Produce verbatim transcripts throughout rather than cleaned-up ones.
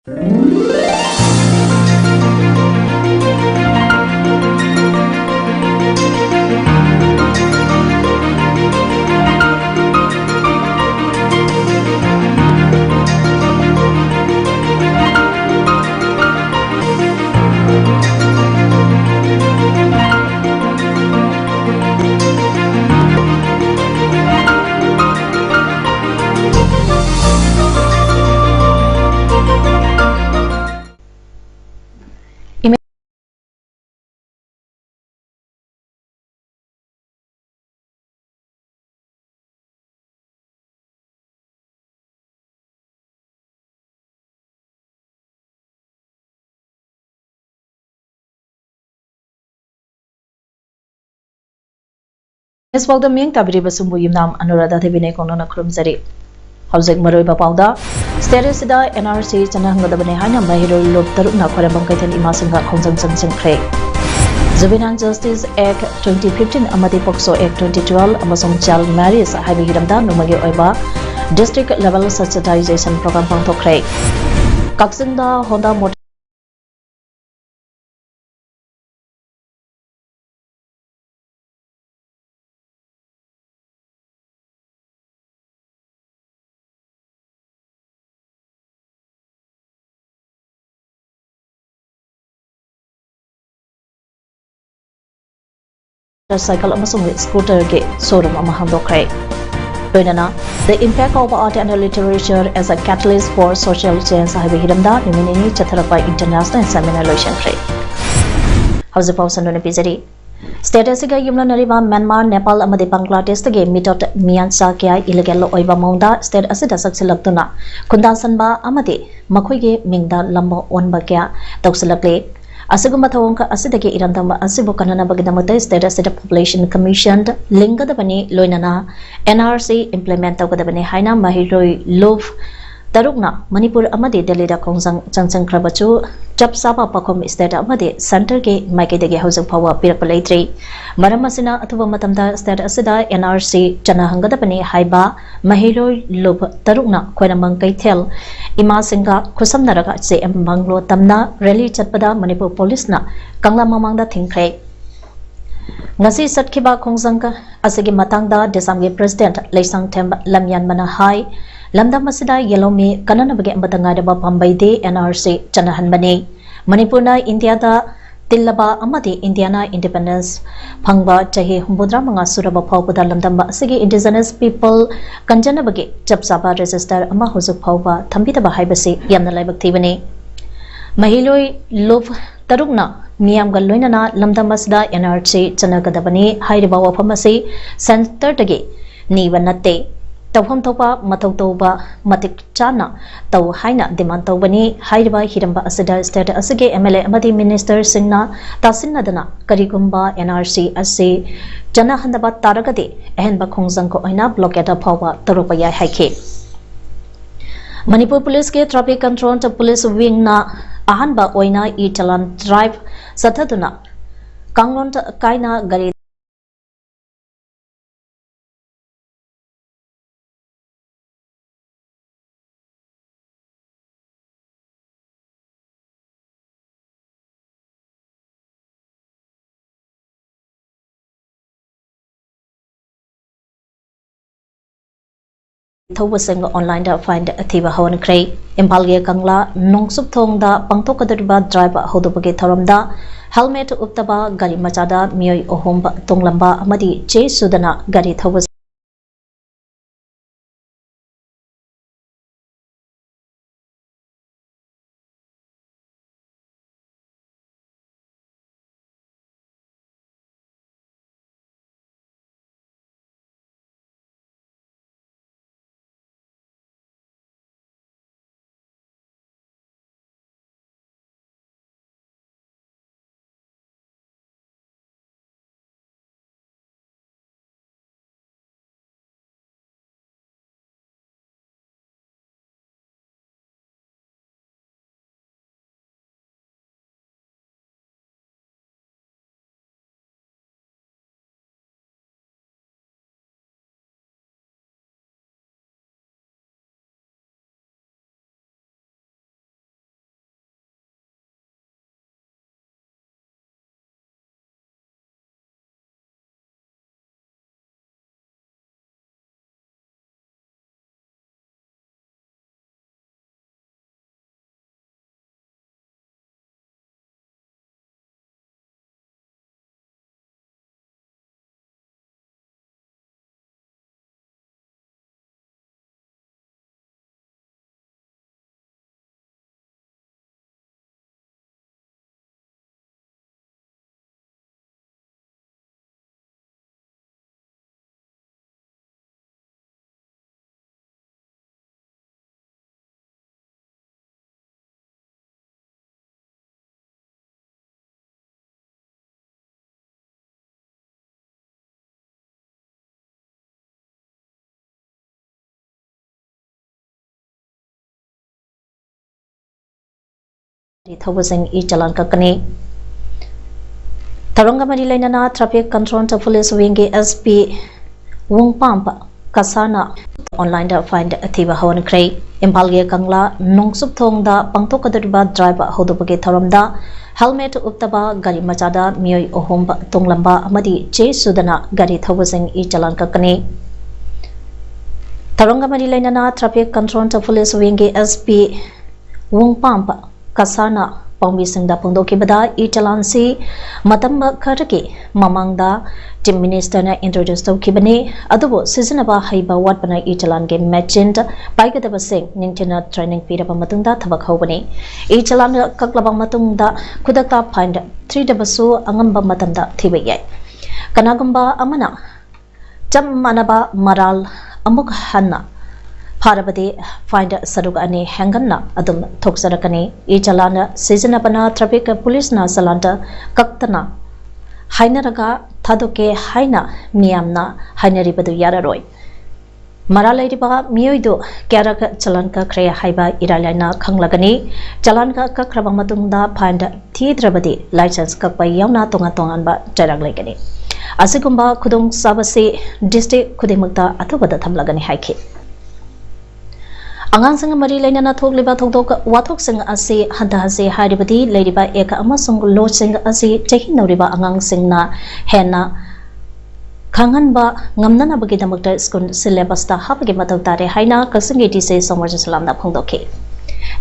News ꯄꯥꯎꯗꯝ ꯃꯤꯌꯦꯡ ꯇꯥꯕꯤꯔꯤꯕꯁꯤꯡꯕꯨ ꯌꯨꯝꯅꯥꯝ ꯑꯅꯨꯔꯥꯙꯥ ꯗꯦꯕꯤꯅ ꯀꯣꯡꯅꯅ ꯈꯨꯔꯨꯝꯖꯔꯤ꯫ ꯍꯧꯖꯤꯛ ꯃꯔꯨꯑꯣꯏꯕ ꯄꯥꯎꯗ, state ꯑꯁꯤꯗ N R C ꯆꯠꯅꯍꯟꯒꯗꯕꯅꯤ ꯍꯥꯏꯅ ꯃꯍꯩꯔꯣꯏ ꯂꯨꯞ ꯇꯔꯨꯛꯅ ꯈ꯭ꯋꯥꯏꯔꯝꯕꯝ ꯀꯩꯊꯦꯜ ꯏꯃꯥꯁꯤꯡꯒ ꯈꯣꯡꯖꯪ ꯆꯪꯁꯤꯟꯈ꯭ꯔꯦ꯫ Juvenile Justice Act twenty fifteen ꯑꯃꯗꯤ POCSO Act twenty twelve ꯑꯃꯁꯨꯡ Child Marriage ꯍꯥꯏꯕ ꯍꯤꯔꯝꯗ ꯅꯣꯡꯃꯒꯤ ꯑꯣꯏꯕ district level sensitization program ꯄꯥꯡꯊꯣꯛꯈ꯭ꯔꯦ꯫ ꯀꯛꯆꯤꯡꯗ Honda Motor cycle ꯑꯃꯁꯨꯡ scooterꯒꯤ showroom ꯑꯃ ꯍꯥꯡꯗꯣꯛꯈ꯭ꯔꯦ꯫ ꯂꯣꯏꯅꯅ The Impact of Art and Literature as a Catalyst for Social Change ꯍꯥꯏꯕ ꯍꯤꯔꯝꯗ ꯅꯨꯃꯤꯠ ꯅꯤꯅꯤ ꯆꯠꯊꯔꯛꯄ international seminar ꯂꯣꯏꯁꯤꯟꯈ꯭ꯔꯦ꯫ ꯍꯧꯖꯤꯛ ꯄꯥꯎ ꯁꯟꯗꯨꯅ ꯄꯤꯖꯔꯤ꯫ State ꯑꯁꯤꯒ ꯌꯨꯝꯂꯣꯟꯅꯔꯤꯕ ꯃ꯭ꯌꯥꯟꯃꯥꯔ, ꯅꯦꯄꯥꯜ ꯑꯃꯗꯤ ꯕꯪꯒ꯭ꯂꯥꯗꯦꯁꯇꯒꯤ ꯃꯤꯇꯣꯠ ꯃꯤꯌꯥꯟꯆꯥ ꯀꯌꯥ illegal ꯑꯣꯏꯕ ꯃꯑꯣꯡꯗ state ꯑꯁꯤꯗ ꯆꯪꯁꯤꯜꯂꯛꯇꯨꯅ ꯈꯨꯟꯗꯥ ꯁꯟꯕ ꯑꯃꯗꯤ ꯃꯈꯣꯏꯒꯤ ꯃꯤꯡꯗ ꯂꯝꯕ ꯑꯣꯟꯕ ꯀꯌꯥ ꯇꯧꯁꯤꯜꯂꯛꯂꯤ꯫ ꯑꯁꯤꯒꯨꯝꯕ ꯊꯧꯑꯣꯡ ꯑꯁꯤꯗꯒꯤ ꯏꯔꯝꯗꯝ ꯑꯁꯤꯕꯨ ꯀꯟꯅꯅꯕꯒꯤꯗꯃꯛꯇ state ꯑꯁꯤꯗ population commission ꯂꯤꯡꯒꯗꯕꯅꯤ, ꯂꯣꯏꯅꯅ N R C implement ꯇꯧꯒꯗꯕꯅꯤ ꯍꯥꯏꯅ ꯃꯍꯩꯔꯣꯏ ꯂꯨꯞ ꯇꯔꯨꯛꯅ ꯃꯅꯤꯄꯨꯔ ꯑꯃꯗꯤ ꯗꯦꯜꯂꯤꯗ ꯈꯣꯡꯖꯪ ꯆꯪꯁꯤꯟꯈ꯭ꯔꯕꯁꯨ, ꯆꯞ ꯆꯥꯕ ꯄꯥꯎꯈꯨꯝ state ꯑꯃꯗꯤ centreꯒꯤ ꯃꯥꯏꯀꯩꯗꯒꯤ ꯍꯧꯖꯤꯛ ꯐꯥꯎꯕ ꯄꯤꯔꯛꯄ ꯂꯩꯇ꯭ꯔꯤ꯫ ꯃꯔꯝ ꯑꯁꯤꯅ, ꯑꯊꯨꯕ ꯃꯇꯝꯗ state ꯑꯁꯤꯗ N R C ꯆꯠꯅꯍꯟꯒꯗꯕꯅꯤ ꯍꯥꯏꯕ ꯃꯍꯩꯔꯣꯏ ꯂꯨꯞ ꯇꯔꯨꯛꯅ ꯈ꯭ꯋꯥꯏꯔꯝꯕꯟ ꯀꯩꯊꯦꯜ ꯏꯃꯥꯁꯤꯡꯒ ꯈꯨꯠꯁꯝꯅꯔꯒ ꯆꯦ ꯑꯃ ꯃꯪꯂꯣ ꯇꯝꯅ rally ꯆꯠꯄꯗ ꯃꯅꯤꯄꯨꯔ ꯄꯨꯂꯤꯁꯅ ꯀꯪꯂꯥ ꯃꯃꯥꯡꯗ ꯊꯤꯡꯈ꯭ꯔꯦ꯫ ꯉꯁꯤ ꯆꯠꯈꯤꯕ ꯈꯣꯡꯖꯪ ꯑꯁꯤꯒꯤ ꯃꯇꯥꯡꯗ ꯗꯦꯁꯥꯝꯒꯤ president ꯂꯩꯁꯥꯡꯊꯦꯝ ꯂꯝꯌꯥꯟꯕꯅ ꯍꯥꯏ, ꯂꯝꯗꯝ ꯑꯁꯤꯗ ꯌꯦꯜꯍꯧꯃꯤ ꯀꯟꯅꯅꯕꯒꯤ ꯑꯃꯠꯇ ꯉꯥꯏꯔꯕ ꯄꯥꯝꯕꯩꯗꯤ N R C ꯆꯠꯅꯍꯟꯕꯅꯤ꯫ ꯃꯅꯤꯄꯨꯔꯅ ꯏꯟꯗꯤꯌꯥꯗ ꯇꯤꯜꯂꯕ ꯑꯃꯗꯤ ꯏꯟꯗꯤꯌꯥꯅ independence ꯐꯪꯕ ꯆꯍꯤ ꯍꯨꯝꯐꯨꯇꯔꯥ ꯃꯉꯥ ꯁꯨꯔꯕ ꯐꯥꯎꯕꯗ ꯂꯝꯗꯝ ꯑꯁꯤꯒꯤ indigenous people ꯀꯟꯖꯅꯕꯒꯤ ꯆꯞ ꯆꯥꯕ register ꯑꯃ ꯍꯧꯖꯤꯛ ꯐꯥꯎꯕ ꯊꯝꯕꯤꯗꯕ ꯍꯥꯏꯕꯁꯤ ꯌꯥꯝꯅ ꯂꯥꯏꯕꯛ ꯊꯤꯕꯅꯤ꯫ ꯃꯍꯩꯔꯣꯏ ꯂꯨꯞ ꯇꯔꯨꯛꯅ ꯃꯤꯌꯥꯝꯒ ꯂꯣꯏꯅꯅ ꯂꯝꯗꯝ ꯑꯁꯤꯗ N R C ꯆꯠꯅꯒꯗꯕꯅꯤ ꯍꯥꯏꯔꯤꯕ ꯋꯥꯐꯝ ꯑꯁꯤ centreꯗꯒꯤ ꯅꯤꯕ ꯅꯠꯇꯦ꯫ ꯇꯧꯐꯝ ꯊꯣꯛꯄ ꯃꯊꯧ ꯇꯧꯕ ꯃꯇꯤꯛ ꯆꯥꯅ ꯇꯧ ꯍꯥꯏꯅ demand ꯇꯧꯕꯅꯤ꯫ ꯍꯥꯏꯔꯤꯕ ꯍꯤꯔꯝ ꯑꯁꯤꯗ state ꯑꯁꯤꯒꯤ M L A ꯑꯃꯗꯤ ministerꯁꯤꯡꯅ ꯇꯥꯁꯤꯟꯅꯗꯅ ꯀꯔꯤꯒꯨꯝꯕ N R C ꯑꯁꯤ ꯆꯠꯅꯍꯟꯗꯕ ꯇꯥꯔꯒꯗꯤ ꯑꯍꯦꯟꯕ ꯈꯣꯡꯖꯪꯒ ꯑꯣꯏꯅ blockade ꯐꯥꯎꯕ ꯇꯧꯔꯛꯄ ꯌꯥꯏ ꯍꯥꯏꯈꯤ꯫ ꯃꯅꯤꯄꯨꯔ ꯄꯨꯂꯤꯁꯀꯤ traffic control police wingꯅ ꯑꯍꯥꯟꯕ ꯑꯣꯏꯅ e-challan drive ꯆꯠꯊꯗꯨꯅ ꯀꯥꯡꯂꯣꯟ ꯀꯥꯏꯅ ꯒꯥꯔꯤ ꯊꯧꯕꯁꯤꯡ onlineꯗ fine ꯊꯤꯕ ꯍꯧꯍꯟꯈ꯭ꯔꯦ꯫ ꯏꯝꯐꯥꯜꯒꯤ ꯀꯪꯂꯥ ꯅꯣꯡꯆꯨꯞ ꯊꯣꯡꯗ ꯄꯥꯡꯊꯣꯛꯀꯗꯧꯔꯤꯕ drive ꯍꯧꯗꯣꯛꯄꯒꯤ ꯊꯧꯔꯝꯗ helmet ꯎꯞꯇꯕ ꯒꯥꯔꯤ ꯃꯆꯥꯗ ꯃꯤꯑꯣꯏ ꯑꯍꯨꯝ ꯇꯣꯡꯂꯝꯕ ꯑꯃꯗꯤ ꯆꯦ ꯁꯨꯗꯅ ꯒꯥꯔꯤ ꯊꯧꯕ ꯊꯧꯕꯁꯤꯡ ꯏ ꯆꯂꯥꯟ ꯀꯛꯀꯅꯤ꯫ ꯊꯧꯔꯝꯒ ꯃꯔꯤ ꯂꯩꯅꯅ Traffic Control Police Wingꯒꯤ S P ꯋꯨꯡꯄꯥꯝ ꯀꯁꯥꯅ online fine ꯊꯤꯕ ꯍꯧꯍꯟꯈ꯭ꯔꯦ꯫ ꯏꯝꯐꯥꯜꯒꯤ ꯀꯪꯂꯥ ꯅꯣꯡꯆꯨꯞ ꯊꯣꯡꯗ ꯄꯥꯡꯊꯣꯛꯀꯗꯧꯔꯤꯕ drive ꯍꯧꯗꯣꯛꯄꯒꯤ ꯊꯧꯔꯝꯗ helmet ꯎꯞꯇꯕ ꯒꯥꯔꯤ ꯃꯆꯥꯗ ꯃꯤꯑꯣꯏ ꯑꯍꯨꯝ ꯇꯣꯡꯂꯝꯕ ꯑꯃꯗꯤ ꯆꯦ ꯁꯨꯗꯅ ꯒꯥꯔꯤ ꯊꯧꯕꯁꯤꯡ ꯏ ꯆꯂꯥꯟ ꯀꯛꯀꯅꯤ꯫ ꯊꯧꯔꯝꯒ ꯃꯔꯤ ꯂꯩꯅꯅ Traffic Control Police Wingꯒꯤ S P ꯋꯨꯡꯄꯥꯝ ꯀꯁꯥꯅ ꯄꯥꯎꯃꯤꯁꯤꯡꯗ ꯐꯣꯡꯗꯣꯛꯈꯤꯕꯗ, ꯏ ꯆꯂꯥꯟꯁꯤ ꯃꯇꯝ ꯈꯔꯒꯤ ꯃꯃꯥꯡꯗ Chief Ministerꯅ introduce ꯇꯧꯈꯤꯕꯅꯤ, ꯑꯗꯨꯕꯨ ꯁꯤꯖꯤꯟꯅꯕ ꯍꯩꯕ ꯋꯥꯠꯄꯅ ꯏ ꯆꯂꯥꯟꯒꯤ machine ꯄꯥꯏꯒꯗꯕꯁꯤꯡ ꯅꯤꯡꯊꯤꯅ training ꯄꯤꯔꯕ ꯃꯇꯨꯡꯗ ꯊꯕꯛ ꯍꯧꯕꯅꯤ꯫ ꯏ ꯆꯂꯥꯟ ꯀꯛꯂꯕ ꯃꯇꯨꯡꯗ ꯈꯨꯗꯛꯇ fine ꯊꯤꯗꯕꯁꯨ ꯑꯉꯝꯕ ꯃꯇꯝꯗ ꯊꯤꯕ ꯌꯥꯏ꯫ ꯀꯅꯥꯒꯨꯝꯕ ꯑꯃꯅ ꯆꯞ ꯃꯥꯟꯅꯕ ꯃꯔꯥꯜ ꯑꯃꯨꯛ ꯍꯟꯅ ꯐꯥꯔꯕꯗꯤ fine ꯁꯔꯨꯛ ꯑꯅꯤ ꯍꯦꯟꯒꯠꯅ ꯑꯗꯨꯝ ꯊꯣꯛꯆꯔꯛꯀꯅꯤ꯫ ꯏ ꯆꯂꯥꯟ ꯁꯤꯖꯤꯟꯅꯕꯅ traffic policeꯅ ꯆꯂꯥꯟ ꯀꯛꯇꯅ ꯍꯥꯏꯅꯔꯒ ꯊꯥꯗꯣꯛꯀꯦ ꯍꯥꯏꯅ ꯃꯤꯌꯥꯝꯅ ꯍꯥꯏꯅꯔꯤꯕꯗꯨ ꯌꯥꯔꯔꯣꯏ꯫ ꯃꯔꯥꯜ ꯂꯩꯔꯤꯕ ꯃꯤꯑꯣꯏꯗꯨ ꯀꯌꯥꯔꯛ ꯆꯂꯥꯟ ꯀꯛꯈ꯭ꯔꯦ ꯍꯥꯏꯕ ꯏꯔꯥꯏ ꯂꯥꯏꯅ ꯈꯪꯂꯒꯅꯤ꯫ ꯆꯂꯥꯟ ꯀꯛꯈ꯭ꯔꯕ ꯃꯇꯨꯡꯗ fine ꯊꯤꯗ꯭ꯔꯕꯗꯤ licence ꯀꯛꯄ ꯌꯥꯎꯅ ꯇꯣꯉꯥꯟ ꯇꯣꯉꯥꯟꯕ ꯆꯩꯔꯥꯛ ꯂꯩꯒꯅꯤ꯫ ꯑꯁꯤꯒꯨꯝꯕ ꯈꯨꯗꯣꯡꯆꯥꯕꯁꯤ district ꯈꯨꯗꯤꯡꯃꯛꯇ ꯑꯊꯨꯕꯗ ꯊꯝꯂꯒꯅꯤ ꯍꯥꯏꯈꯤ꯫ ꯑꯉꯥꯡꯁꯤꯡꯒ ꯃꯔꯤ ꯂꯩꯅꯅ ꯊꯣꯛꯂꯤꯕ ꯊꯧꯗꯣꯛ ꯋꯥꯊꯣꯛꯁꯤꯡ ꯑꯁꯤ ꯍꯟꯊꯍꯟꯁꯤ ꯍꯥꯏꯔꯕꯗꯤ ꯂꯩꯔꯤꯕ act ꯑꯃꯁꯨꯡ lawꯁꯤꯡ ꯑꯁꯤ ꯆꯍꯤ ꯅꯧꯔꯤꯕ ꯑꯉꯥꯡꯁꯤꯡꯅ ꯍꯦꯟꯅ ꯈꯪꯍꯟꯕ ꯉꯝꯅꯅꯕꯒꯤꯗꯃꯛꯇ school syllabusꯇ ꯍꯥꯞꯄꯒꯤ ꯃꯊꯧ ꯇꯥꯔꯦ ꯍꯥꯏꯅ ꯀꯛꯆꯤꯡꯒꯤ D C ꯁꯣꯃꯣꯔꯖꯤꯠ ꯁꯂꯥꯝꯅ ꯐꯣꯡꯗꯣꯛꯈꯤ꯫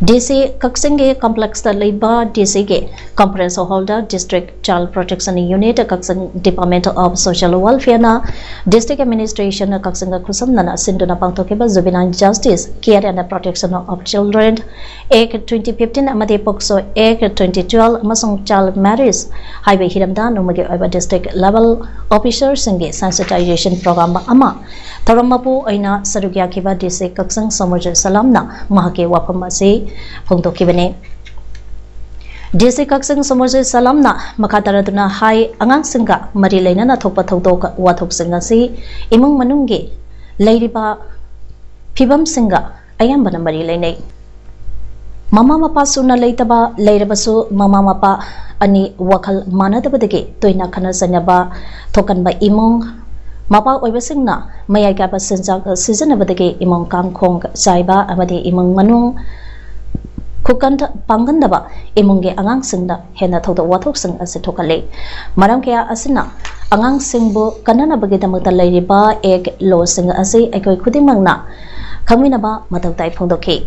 D C ꯀꯛꯆꯤꯡꯒꯤ complexꯇ ꯂꯩꯕ D Cꯒꯤ conference hallꯗ District Child Protection Unit, Kakching Department of Social Welfareꯅ District Administration ꯀꯛꯆꯤꯡꯒ ꯈꯨꯠꯁꯝꯅꯅ ꯁꯤꯟꯗꯨꯅ ꯄꯥꯡꯊꯣꯛꯈꯤꯕ Juvenile Justice, Care and Protection of Children Act twenty fifteen ꯑꯃꯗꯤ POCSO Act twenty twelve ꯑꯃꯁꯨꯡ child marriage ꯍꯥꯏꯕ ꯍꯤꯔꯝꯗ ꯅꯣꯡꯃꯒꯤ ꯑꯣꯏꯕ district level officerꯁꯤꯡꯒꯤ sensitization program ꯑꯃ ꯊꯧꯔꯝ ꯃꯄꯨ ꯑꯣꯏꯅ ꯁꯔꯨꯛ ꯌꯥꯈꯤꯕ D C ꯀꯛꯆꯤꯡ ꯁꯣꯃꯣꯔꯖꯤꯠ ꯁꯂꯥꯝꯅ ꯃꯍꯥꯛꯀꯤ ꯋꯥꯐꯝ ꯑꯁꯤ ꯐꯣꯡꯗꯣꯛꯈꯤꯕꯅꯤ꯫ D C ꯀꯛꯆꯤꯡ ꯁꯣꯃꯣꯔꯖꯤꯠ ꯁꯂꯥꯝꯅ ꯃꯈꯥ ꯇꯥꯔꯗꯨꯅ ꯍꯥꯏ, ꯑꯉꯥꯡꯁꯤꯡꯒ ꯃꯔꯤ ꯂꯩꯅꯅ ꯊꯣꯛꯄ ꯊꯧꯗꯣꯛ ꯋꯥꯊꯣꯛꯁꯤꯡ ꯑꯁꯤ ꯏꯃꯨꯡ ꯃꯅꯨꯡꯒꯤ ꯂꯩꯔꯤꯕ ꯐꯤꯕꯝꯁꯤꯡꯒ ꯑꯌꯥꯝꯕꯅ ꯃꯔꯤ ꯂꯩꯅꯩ꯫ ꯃꯃꯥ ꯃꯄꯥ ꯁꯨꯅ ꯂꯩꯇꯕ, ꯂꯩꯔꯕꯁꯨ ꯃꯃꯥ ꯃꯄꯥ ꯑꯅꯤ ꯋꯥꯈꯜ ꯃꯥꯟꯅꯗꯕꯗꯒꯤ ꯇꯣꯏꯅ ꯈꯠꯅ ꯆꯩꯅꯕ ꯊꯣꯛꯀꯟꯕ ꯏꯃꯨꯡ, ꯃꯄꯥ ꯑꯣꯏꯕꯁꯤꯡꯅ ꯃꯌꯥꯏ ꯀꯥꯏꯕ ꯆꯤꯟꯖꯥꯛ ꯁꯤꯖꯤꯟꯅꯕꯗꯒꯤ ꯏꯃꯨꯡ ꯀꯥꯡꯈꯣꯡ ꯆꯥꯏꯕ ꯑꯃꯗꯤ ꯏꯃꯨꯡ ꯃꯅꯨꯡ ꯈꯨꯀꯟ ꯄꯥꯡꯒꯟꯗꯕ ꯏꯃꯨꯡꯒꯤ ꯑꯉꯥꯡꯁꯤꯡꯗ ꯍꯦꯟꯅ ꯊꯧꯗꯣꯛ ꯋꯥꯊꯣꯛꯁꯤꯡ ꯑꯁꯤ ꯊꯣꯛꯍꯜꯂꯤ꯫ ꯃꯔꯝ ꯀꯌꯥ ꯑꯁꯤꯅ ꯑꯉꯥꯡꯁꯤꯡꯕꯨ ꯀꯟꯅꯅꯕꯒꯤꯗꯃꯛꯇ ꯂꯩꯔꯤꯕ ꯑꯦꯛ ꯂꯣꯁꯤꯡ ꯑꯁꯤ ꯑꯩꯈꯣꯏ ꯈꯨꯗꯤꯡꯃꯛꯅ ꯈꯪꯃꯤꯟꯅꯕ ꯃꯊꯧ ꯇꯥꯏ ꯐꯣꯡꯗꯣꯛꯈꯤ꯫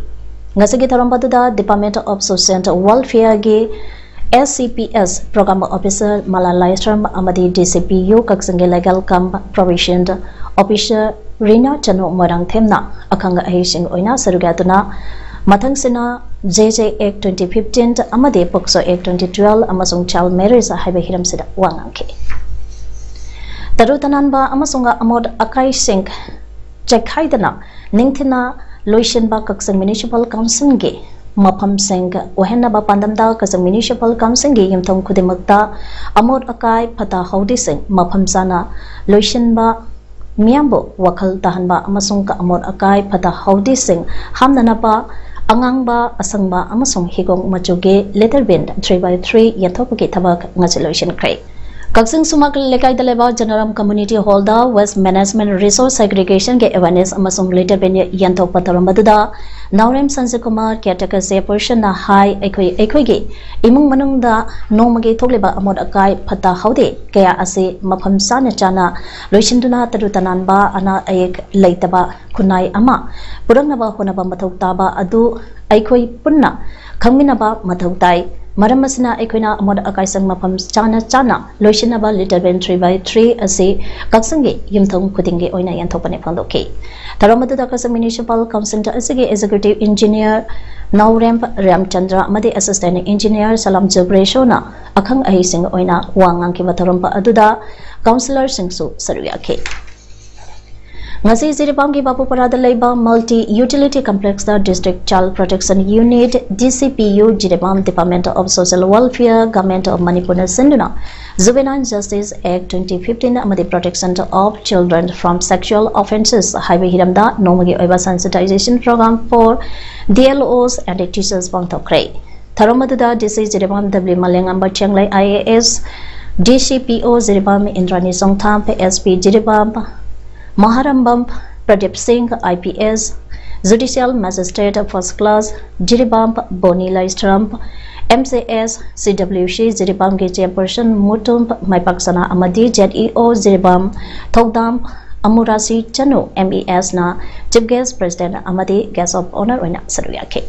ꯉꯁꯤꯒꯤ ꯊꯧꯔꯝ ꯑꯗꯨꯗ Department of Social Welfare ꯒꯤ S C P S Program Officer ꯃꯂꯥ ꯂꯥꯏꯁ꯭ꯔꯝ ꯑꯃꯗꯤ D C P U ꯀꯛꯆꯤꯡꯒꯤ Legal cum Probation Officer ꯔꯤꯅꯥ ꯆꯅꯨ ꯃꯣꯏꯔꯥꯡꯊꯦꯝꯅ ꯑꯈꯪ ꯑꯍꯩꯁꯤꯡ ꯑꯣꯏꯅ ꯁꯔꯨꯛ ꯌꯥꯗꯨꯅ ꯃꯊꯪꯁꯤꯅ J J Act twenty fifteen ꯑꯃꯗꯤ POCSO Act twenty twelve ꯑꯃꯁꯨꯡ Child Marriage ꯍꯥꯏꯕ ꯍꯤꯔꯝꯁꯤꯗ ꯋꯥ ꯉꯥꯡꯈꯤ꯫ ꯇꯔꯨ ꯇꯅꯥꯟꯕ ꯑꯃꯁꯨꯡ ꯑꯃꯣꯠ ꯑꯀꯥꯏꯁꯤꯡ ꯆꯦꯛꯈꯥꯏꯗꯅ ꯅꯤꯡꯊꯤꯅ ꯂꯣꯏꯁꯤꯟꯕ ꯀꯛꯆꯤꯡ Municipal Council ꯒꯤ ꯃꯐꯝꯁꯤꯡ ꯑꯣꯏꯍꯟꯅꯕ ꯄꯥꯟꯗꯝꯗ ꯀꯛꯆꯤꯡ Municipal Council ꯒꯤ ꯌꯨꯝꯊꯣꯡ ꯈꯨꯗꯤꯡꯃꯛꯇ ꯑꯃꯣꯠ ꯑꯀꯥꯏ ꯐꯠꯇ ꯍꯥꯎꯗꯤꯁꯤꯡ ꯃꯐꯝ ꯆꯥꯅ ꯂꯣꯏꯁꯤꯟꯕ, ꯃꯤꯌꯥꯝꯕꯨ ꯋꯥꯈꯜ ꯇꯥꯍꯟꯕ ꯑꯃꯁꯨꯡ ꯑꯃꯣꯠ ꯑꯀꯥꯏ ꯐꯠꯇ ꯍꯥꯎꯗꯤꯁꯤꯡ ꯍꯥꯝꯅꯅꯕ ꯑꯉꯥꯡꯕ, ꯑꯁꯪꯕ ꯑꯃꯁꯨꯡ ꯍꯤꯒꯣꯛ ꯃꯆꯨꯒꯤ litter bin three by three ꯌꯦꯟꯊꯣꯛꯄꯒꯤ ꯊꯕꯛ ꯉꯁꯤ ꯂꯣꯏꯁꯤꯟꯈ꯭ꯔꯦ꯫ ꯀꯛꯆꯤꯡ ꯁꯨꯃꯥꯛ ꯂꯩꯀꯥꯏꯗ ꯂꯩꯕ Janaram Community Hall ꯗ Waste Management Resource Segregation ꯒꯤ awareness ꯑꯃꯁꯨꯡ litter bin ꯌꯦꯟꯊꯣꯛꯄ ꯊꯧꯔꯝ ꯑꯗꯨꯗ ꯅꯥꯎꯔꯦꯝ ꯁꯟꯖꯤꯠ ꯀꯨꯃꯥꯔ, caretaker chairperson ꯅ ꯍꯥꯏ, ꯑꯩꯈꯣꯏ, ꯑꯩꯈꯣꯏꯒꯤ ꯏꯃꯨꯡ ꯃꯅꯨꯡꯗ ꯅꯣꯡꯃꯒꯤ ꯊꯣꯛꯂꯤꯕ ꯑꯃꯣꯠ ꯑꯀꯥꯏ ꯐꯠꯇ ꯍꯥꯎꯗꯤ ꯀꯌꯥ ꯑꯁꯤ ꯃꯐꯝ ꯆꯥꯅ ꯆꯥꯅ ꯂꯣꯏꯁꯤꯟꯗꯨꯅ ꯇꯔꯨ ꯇꯅꯥꯟꯕ, ꯑꯅꯥ ꯑꯌꯦꯛ ꯂꯩꯇꯕ ꯈꯨꯟꯅꯥꯏ ꯑꯃ ꯄꯨꯔꯛꯅꯕ ꯍꯣꯠꯅꯕ ꯃꯊꯧ ꯇꯥꯕ ꯑꯗꯨ ꯑꯩꯈꯣꯏ ꯄꯨꯟꯅ ꯈꯪꯃꯤꯟꯅꯕ ꯃꯊꯧ ꯇꯥꯏ꯫ ꯃꯔꯝ ꯑꯁꯤꯅ ꯑꯩꯈꯣꯏꯅ ꯑꯃꯣꯠ ꯑꯀꯥꯏꯁꯤꯡ ꯃꯐꯝ ꯆꯥꯅ ꯆꯥꯅ ꯂꯣꯏꯁꯤꯟꯅꯕ litter bin three by three ꯑꯁꯤ ꯀꯛꯆꯤꯡꯒꯤ ꯌꯨꯝꯊꯣꯡ ꯈꯨꯗꯤꯡꯒꯤ ꯑꯣꯏꯅ ꯌꯦꯟꯊꯣꯛꯄꯅꯤ ꯐꯣꯡꯗꯣꯛꯈꯤ꯫ ꯊꯧꯔꯝ ꯑꯗꯨꯗ ꯀꯛꯆꯤꯡ Municipal Council ꯑꯁꯤꯒꯤ Executive Engineer ꯅꯥꯎꯔꯦꯝ ꯔꯥꯝꯆꯟꯗ꯭ꯔ ꯑꯃꯗꯤ Assistant Engineer ꯁꯂꯥꯝ ꯖꯨꯕ꯭ꯔꯦꯁꯣꯅ ꯑꯈꯪ ꯑꯍꯩꯁꯤꯡ ꯑꯣꯏꯅ ꯋꯥ ꯉꯥꯡꯈꯤꯕ ꯊꯧꯔꯝ ꯑꯗꯨꯗ councillor ꯁꯤꯡꯁꯨ ꯁꯔꯨꯛ ꯌꯥꯈꯤ꯫ ꯉꯁꯤ ꯖꯤꯔꯤꯕꯥꯝꯒꯤ ꯕꯥꯄꯨꯄꯔꯥꯗ ꯂꯩꯕ Multi Utility Complexꯇ District Child Protection Unit, DCPU, Jiribam Department of Social Welfare, Government of Manipurꯅ ꯁꯤꯟꯗꯨꯅ Juvenile Justice Act twenty fifteen ꯑꯃꯗꯤ Protection of Children from Sexual Offences ꯍꯥꯏꯕ ꯍꯤꯔꯝꯗ ꯅꯣꯡꯃꯒꯤ ꯑꯣꯏꯕ sensitization program for DLOs and teachers ꯄꯥꯡꯊꯣꯛꯈ꯭ꯔꯦ꯫ ꯊꯧꯔꯝ ꯑꯗꯨꯗ DC Jiribam W ꯃꯂꯦꯉꯝꯕ ꯆꯦꯡꯂꯩ IAS, DCPO Jiribam ꯏꯟꯗ꯭ꯔꯥꯅꯤ ꯆꯣꯡꯊꯥꯝ, SP Jiribam ꯃꯍꯥꯔꯝꯕꯝ Pradeep ꯁꯤꯡ, IPS, Judicial Magistrate First Class Jiribam ꯕꯣꯅꯤ ꯂꯥꯏꯁ꯭ꯔꯝ, MCS, CWC ꯖꯤꯔꯤꯕꯥꯝꯒꯤ Chairperson Mutum ꯃꯥꯏꯄꯥꯛꯁꯅꯥ ꯑꯃꯗꯤ ZEO Jiribam ꯊꯧꯗꯥꯝ ꯑꯃꯨꯔꯥꯁꯤ ꯆꯅꯨ, MESꯅ Chief Guest, President ꯑꯃꯗꯤ Guest of Honour ꯑꯣꯏꯅ ꯁꯔꯨꯛ ꯌꯥꯈꯤ꯫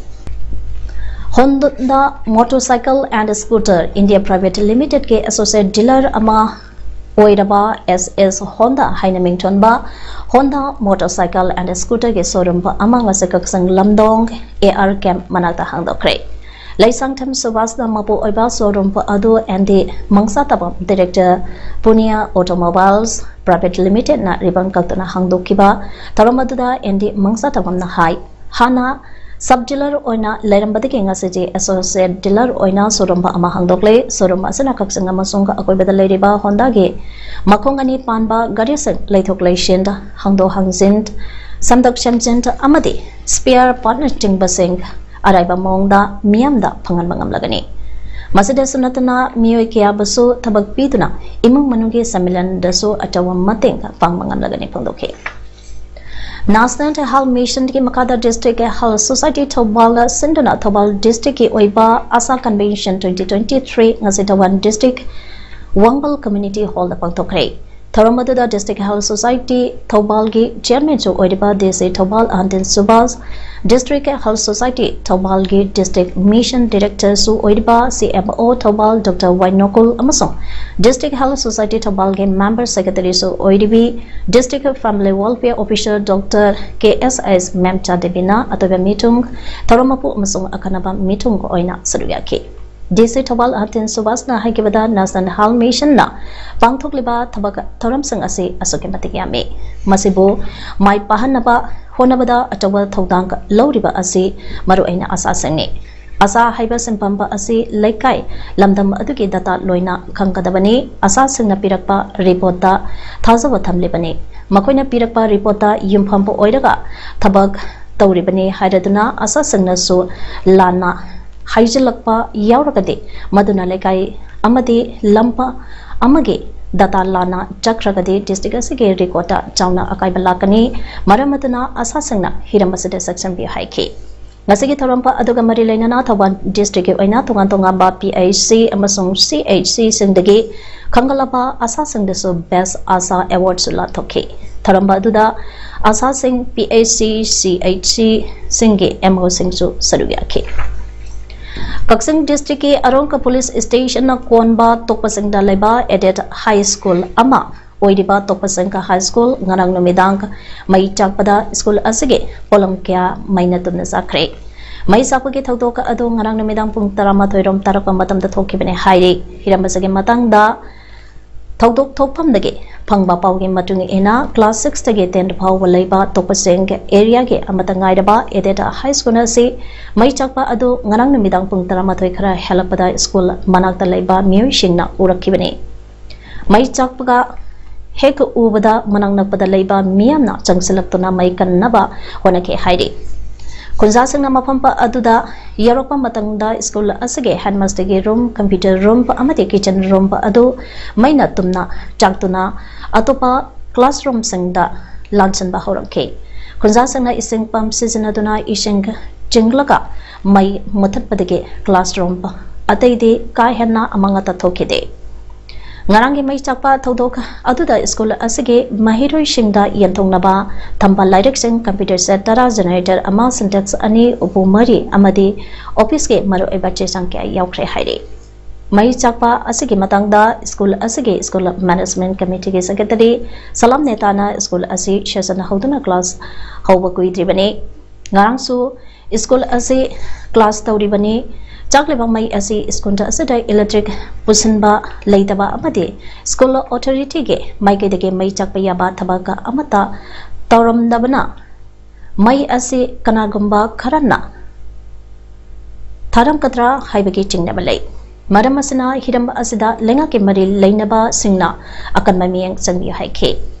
Honda Motorcycle and Scooter India Private Limitedꯀꯤ Associate Dealer ꯑꯃ ꯑꯣꯏꯔꯕ SS Honda ꯍꯥꯏꯅ ꯃꯤꯡꯊꯣꯟꯕ Honda Motorcycle and Scooterꯒꯤ showroom ꯑꯃ ꯉꯁꯤ ꯀꯛꯆꯤꯡ ꯂꯝꯗꯣꯡ AR Camp ꯃꯅꯥꯛꯇ ꯍꯥꯡꯗꯣꯛꯈ꯭ꯔꯦ꯫ ꯂꯩꯁꯥꯡꯊꯦꯝ ꯁꯨꯕꯥꯁꯅ ꯃꯄꯨ ꯑꯣꯏꯕ showroom ꯑꯗꯨ ND ꯃꯪꯁꯥꯇꯥꯕꯝ, Director, Punia Automobiles Private Limitedꯅ ribbon ꯀꯛꯇꯨꯅ ꯍꯥꯡꯗꯣꯛꯈꯤꯕ ꯊꯧꯔꯝ ꯑꯗꯨꯗ ND ꯃꯪꯁꯥꯇꯥꯕꯝꯅ ꯍꯥꯏ, ꯍꯥꯟꯅ sub dealer ꯑꯣꯏꯅ ꯂꯩꯔꯝꯕꯗꯒꯤ ꯉꯁꯤꯗꯤ associate dealer ꯑꯣꯏꯅ showroom ꯑꯃ ꯍꯥꯡꯗꯣꯛꯂꯦ꯫ Showroom ꯑꯁꯤꯅ ꯀꯛꯆꯤꯡ ꯑꯃꯁꯨꯡ ꯑꯀꯣꯏꯕꯗ ꯂꯩꯔꯤꯕ Hondaꯒꯤ ꯃꯈꯣꯡ ꯑꯅꯤ ꯄꯥꯟꯕ ꯒꯥꯔꯤꯁꯤꯡ ꯂꯩꯊꯣꯛ ꯂꯩꯁꯤꯟ, ꯍꯥꯡꯗꯣꯛ ꯍꯥꯡꯖꯤꯟ, ꯁꯦꯝꯗꯣꯛ ꯁꯦꯝꯖꯤꯟ ꯑꯃꯗꯤ spare partꯅꯆꯤꯡꯕꯁꯤꯡ ꯑꯔꯥꯏꯕ ꯃꯑꯣꯡꯗ ꯃꯤꯌꯥꯝꯗ ꯐꯪꯍꯟꯕ ꯉꯝꯂꯒꯅꯤ꯫ ꯃꯁꯤꯗꯁꯨ ꯅꯠꯇꯅ ꯃꯤꯑꯣꯏ ꯀꯌꯥꯕꯨꯁꯨ ꯊꯕꯛ ꯄꯤꯗꯨꯅ ꯏꯃꯨꯡ ꯃꯅꯨꯡꯒꯤ ꯁꯦꯟꯃꯤꯠꯂꯣꯟꯗꯁꯨ ꯑꯆꯧꯕ ꯃꯇꯦꯡ ꯄꯥꯡꯕ ꯉꯝꯂꯒꯅꯤ ꯐꯣꯡꯗꯣꯛꯈꯤ꯫ National Health Missionꯒꯤ ꯃꯈꯥꯗ District Health Society ꯊꯧꯕꯥꯜꯅ ꯁꯤꯟꯗꯨꯅ ꯊꯧꯕꯥꯜ districtꯀꯤ ꯑꯣꯏꯕ ASHA Convention twenty twenty three ꯉꯁꯤ ꯊꯧꯕꯥꯜ district ꯋꯥꯡꯕꯜ Community Hallꯗ ꯄꯥꯡꯊꯣꯛꯈ꯭ꯔꯦ꯫ ꯊꯧꯔꯝ ꯑꯗꯨꯗ District Health Society ꯊꯧꯕꯥꯜꯒꯤ Chairmanꯁꯨ ꯑꯣꯏꯔꯤꯕ DC Thoubal ꯑꯍꯟꯗꯤꯟ Subhas, District Health Society ꯊꯧꯕꯥꯜꯒꯤ District Mission Directorꯁꯨ ꯑꯣꯏꯔꯤꯕ CMO ꯊꯧꯕꯥꯜ Doctor Y ꯅꯣꯀꯨꯜ ꯑꯃꯁꯨꯡ District Health Society ꯊꯧꯕꯥꯜꯒꯤ Member Secretaryꯁꯨ ꯑꯣꯏꯔꯤꯕꯤ District Family Welfare Officer Doctor ꯀꯦ ꯑꯦꯁ ꯑꯥꯏ ꯃꯦꯝꯆꯥ ꯗꯦꯕꯤꯅ ꯑꯇꯣꯏꯕ ꯃꯤꯊꯨꯡ, ꯊꯧꯔꯝ ꯃꯄꯨ ꯑꯃꯁꯨꯡ ꯑꯈꯟꯅꯕ ꯃꯤꯊꯨꯡ ꯑꯣꯏꯅ ꯁꯔꯨꯛ ꯌꯥꯈꯤ꯫ ꯗꯤ ꯁꯤ ꯊꯧꯕꯥꯜ ꯑꯍꯇꯤꯟ ꯁꯨꯕꯥꯁꯅ ꯍꯥꯏꯈꯤꯕꯗ, National Health Mission ꯅ ꯄꯥꯡꯊꯣꯛꯂꯤꯕ ꯊꯕꯛ ꯊꯧꯔꯝꯁꯤꯡ ꯑꯁꯤ ꯑꯁꯨꯛꯀꯤ ꯃꯇꯤꯛ ꯌꯥꯝꯃꯤ꯫ ꯃꯁꯤꯕꯨ ꯃꯥꯏ ꯄꯥꯛꯍꯟꯅꯕ ꯍꯣꯠꯅꯕꯗ ꯑꯆꯧꯕ ꯊꯧꯗꯥꯡ ꯂꯧꯔꯤꯕ ꯑꯁꯤ ꯃꯔꯨꯑꯣꯏꯅ ꯑꯁꯥꯁꯤꯡꯅꯤ꯫ ꯑꯁꯥ ꯍꯥꯏꯕ ꯁꯤꯟꯐꯝ ꯑꯁꯤ ꯂꯩꯀꯥꯏ, ꯂꯝꯗꯝ ꯑꯗꯨꯒꯤ data ꯂꯣꯏꯅ ꯈꯪꯒꯗꯕꯅꯤ꯫ ꯑꯁꯥꯁꯤꯡꯅ ꯄꯤꯔꯛꯄ report ꯇ ꯊꯥꯖꯕ ꯊꯝꯂꯤꯕꯅꯤ꯫ ꯃꯈꯣꯏꯅ ꯄꯤꯔꯛꯄ report ꯇ ꯌꯨꯝꯐꯝ ꯑꯣꯏꯔꯒ ꯊꯕꯛ ꯇꯧꯔꯤꯕꯅꯤ ꯍꯥꯏꯔꯗꯨꯅ ꯑꯁꯥꯁꯤꯡꯅꯁꯨ ꯂꯥꯟꯅ ꯍꯥꯏꯖꯤꯜꯂꯛꯄ ꯌꯥꯎꯔꯒꯗꯤ, ꯃꯗꯨꯅ ꯂꯩꯀꯥꯏ ꯑꯃꯗꯤ ꯂꯝ ꯑꯃꯒꯤ data ꯂꯥꯟꯅ ꯆꯠꯈ꯭ꯔꯒꯗꯤ district ꯑꯁꯤꯒꯤ record ꯇ ꯆꯥꯎꯅ ꯑꯀꯥꯏꯕ ꯂꯥꯛꯀꯅꯤ꯫ ꯃꯔꯝ ꯑꯗꯨꯅ ꯑꯁꯥꯁꯤꯡꯅ ꯍꯤꯔꯝ ꯑꯁꯤꯗ ꯆꯦꯛꯁꯤꯟꯕꯤꯌꯨ ꯍꯥꯏꯈꯤ꯫ ꯉꯁꯤꯒꯤ ꯊꯧꯔꯝ ꯑꯗꯨꯒ ꯃꯔꯤ ꯂꯩꯅꯅ ꯊꯧꯕꯥꯜ district ꯀꯤ ꯑꯣꯏꯅ ꯇꯣꯉꯥꯟ ꯇꯣꯉꯥꯟꯕ P H C ꯑꯃꯁꯨꯡ C H C ꯁꯤꯡꯗꯒꯤ ꯈꯟꯒꯠꯂꯕ ꯑꯁꯥꯁꯤꯡꯗꯁꯨ Best ASHA Award ꯁꯨ ꯂꯥꯟꯊꯣꯛꯈꯤ꯫ ꯊꯧꯔꯝ ꯑꯗꯨꯗ ꯑꯁꯥꯁꯤꯡ, P H C, C H C ꯁꯤꯡꯒꯤ M O ꯁꯤꯡꯁꯨ ꯁꯔꯨꯛ ꯌꯥꯈꯤ꯫ ꯀꯛꯆꯤꯡ district ꯀꯤ ꯑꯔꯣꯡꯀ police station ꯅ ꯀꯣꯟꯕ ꯇꯣꯛꯄꯁꯤꯡꯗ ꯂꯩꯕ aided high school ꯑꯃ ꯑꯣꯏꯔꯤꯕ ꯇꯣꯛꯄꯁꯤꯡꯒ High School ꯉꯔꯥꯡ ꯅꯨꯃꯤꯗꯥꯡ ꯃꯩ ꯆꯥꯛꯄꯗ school ꯑꯁꯤꯒꯤ ꯄꯣꯠꯂꯝ ꯀꯌꯥ ꯃꯩꯅ ꯇꯨꯝꯅ ꯆꯥꯛꯈ꯭ꯔꯦ꯫ ꯃꯩ ꯆꯥꯛꯄꯒꯤ ꯊꯧꯗꯣꯛ ꯑꯗꯨ ꯉꯔꯥꯡ ꯅꯨꯃꯤꯗꯥꯡ ꯄꯨꯡ ꯇꯔꯥꯃꯥꯊꯣꯏ ꯔꯣꯝ ꯇꯥꯔꯛꯄ ꯃꯇꯝꯗ ꯊꯣꯛꯈꯤꯕꯅꯤ ꯍꯥꯏꯔꯤ꯫ ꯍꯤꯔꯝ ꯑꯁꯤꯒꯤ ꯃꯇꯥꯡꯗ ꯊꯧꯗꯣꯛ ꯊꯣꯛꯐꯝꯗꯒꯤ ꯐꯪꯕ ꯄꯥꯎꯒꯤ ꯃꯇꯨꯡ ꯏꯟꯅ, class six ꯇꯒꯤ ten ꯐꯥꯎꯕ ꯂꯩꯕ ꯇꯣꯛꯄꯁꯤꯡ area ꯒꯤ ꯑꯃꯠꯇ ꯉꯥꯏꯔꯕ aided high school ꯑꯁꯤ ꯃꯩ ꯆꯥꯛꯄ ꯑꯗꯨ ꯉꯔꯥꯡ ꯅꯨꯃꯤꯗꯥꯡ ꯄꯨꯡ ꯇꯔꯥꯃꯥꯊꯣꯏ ꯈꯔ ꯍꯦꯜꯂꯛꯄꯗ school ꯃꯅꯥꯛꯇ ꯂꯩꯕ ꯃꯤꯑꯣꯏꯁꯤꯡꯅ ꯎꯔꯛꯈꯤꯕꯅꯤ꯫ ꯃꯩ ꯆꯥꯛꯄꯒ ꯍꯦꯛ ꯎꯕꯗ ꯃꯅꯥꯛ ꯅꯛꯄꯗ ꯂꯩꯕ ꯃꯤꯌꯥꯝꯅ ꯆꯪꯁꯤꯜꯂꯛꯇꯨꯅ ꯃꯩ ꯀꯟꯅꯕ ꯍꯣꯠꯅꯈꯤ ꯍꯥꯏꯔꯤ꯫ ꯈꯨꯟꯖꯥꯁꯤꯡꯅ ꯃꯐꯝ ꯑꯗꯨꯗ ꯌꯧꯔꯛꯄ ꯃꯇꯝꯗ school ꯑꯁꯤꯒꯤ headmaster ꯒꯤ room, computer room ꯑꯃꯗꯤ kitchen room ꯑꯗꯨ ꯃꯩꯅ ꯇꯨꯝꯅ ꯆꯥꯛꯇꯨꯅ ꯑꯇꯣꯞꯄ classroom ꯁꯤꯡꯗ ꯂꯥꯟꯁꯤꯟꯕ ꯍꯧꯔꯛꯈꯤ꯫ ꯈꯨꯟꯖꯥꯁꯤꯡꯅ ꯏꯁꯤꯡ pump ꯁꯤꯖꯤꯟꯅꯗꯨꯅ ꯏꯁꯤꯡ ꯆꯤꯡꯂꯒ ꯃꯩ ꯃꯨꯊꯠꯄꯗꯒꯤ classroom ꯑꯇꯩꯗꯤ ꯀꯥ ꯍꯦꯟꯅ ꯑꯃꯥꯡ ꯑꯇꯥ ꯊꯣꯛꯈꯤꯗꯦ꯫ ꯉꯔꯥꯡꯒꯤ ꯃꯩ ꯆꯥꯛꯄ ꯊꯧꯗꯣꯛ ꯑꯗꯨꯗ school ꯑꯁꯤꯒꯤ ꯃꯍꯩꯔꯣꯏꯁꯤꯡꯗ ꯌꯦꯟꯊꯣꯛꯅꯕ ꯊꯝꯕ ꯂꯥꯏꯔꯤꯛꯁꯤꯡ, computer set ꯇꯔꯥ, generator ꯑꯃ, Sintex ꯑꯅꯤ, ꯎꯄꯨ ꯃꯔꯤ ꯑꯃꯗꯤ office ꯀꯤ ꯃꯔꯨꯑꯣꯏꯕ ꯆꯦ ꯆꯥꯡ ꯀꯌꯥ ꯌꯥꯎꯈ꯭ꯔꯦ ꯍꯥꯏꯔꯤ꯫ ꯃꯩ ꯆꯥꯛꯄ ꯑꯁꯤꯒꯤ ꯃꯇꯥꯡꯗ school ꯑꯁꯤꯒꯤ school management committee ꯒꯤ secretary ꯁꯂꯥꯝ ꯅꯦꯇꯥꯅ school ꯑꯁꯤ session ꯍꯧꯗꯨꯅ class ꯍꯧꯕ ꯀꯨꯏꯗ꯭ꯔꯤꯕꯅꯤ꯫ ꯉꯔꯥꯡꯁꯨ school ꯑꯁꯤ class ꯇꯧꯔꯤꯕꯅꯤ꯫ ꯆꯥꯛꯂꯤꯕ ꯃꯩ ꯑꯁꯤ ꯁ꯭ꯀꯨꯜ ꯑꯁꯤꯗ ꯏꯂꯦꯛꯇ꯭ꯔꯤꯛ ꯄꯨꯁꯤꯟꯕ ꯂꯩꯇꯕ ꯑꯃꯗꯤ ꯁ꯭ꯀꯨꯜ ꯑꯣꯊꯣꯔꯤꯇꯤꯒꯤ ꯃꯥꯏꯀꯩꯗꯒꯤ ꯃꯩ ꯆꯥꯛꯄ ꯌꯥꯕ ꯊꯕꯛ ꯑꯃꯠꯇ ꯇꯧꯔꯝꯗꯕꯅ ꯃꯩ ꯑꯁꯤ ꯀꯅꯥꯒꯨꯝꯕ ꯈꯔꯅ ꯊꯥꯔꯝꯒꯗ꯭ꯔꯥ ꯍꯥꯏꯕꯒꯤ ꯆꯤꯡꯅꯕ ꯂꯩ꯫ ꯃꯔꯝ ꯑꯁꯤꯅ ꯍꯤꯔꯝ ꯑꯁꯤꯗ ꯂꯩꯉꯥꯛꯀꯤ ꯃꯔꯤ ꯂꯩꯅꯕꯁꯤꯡꯅ ꯑꯀꯟꯕ ꯃꯤꯠꯌꯦꯡ ꯆꯪꯕꯤꯌꯨ ꯍꯥꯏꯈꯤ꯫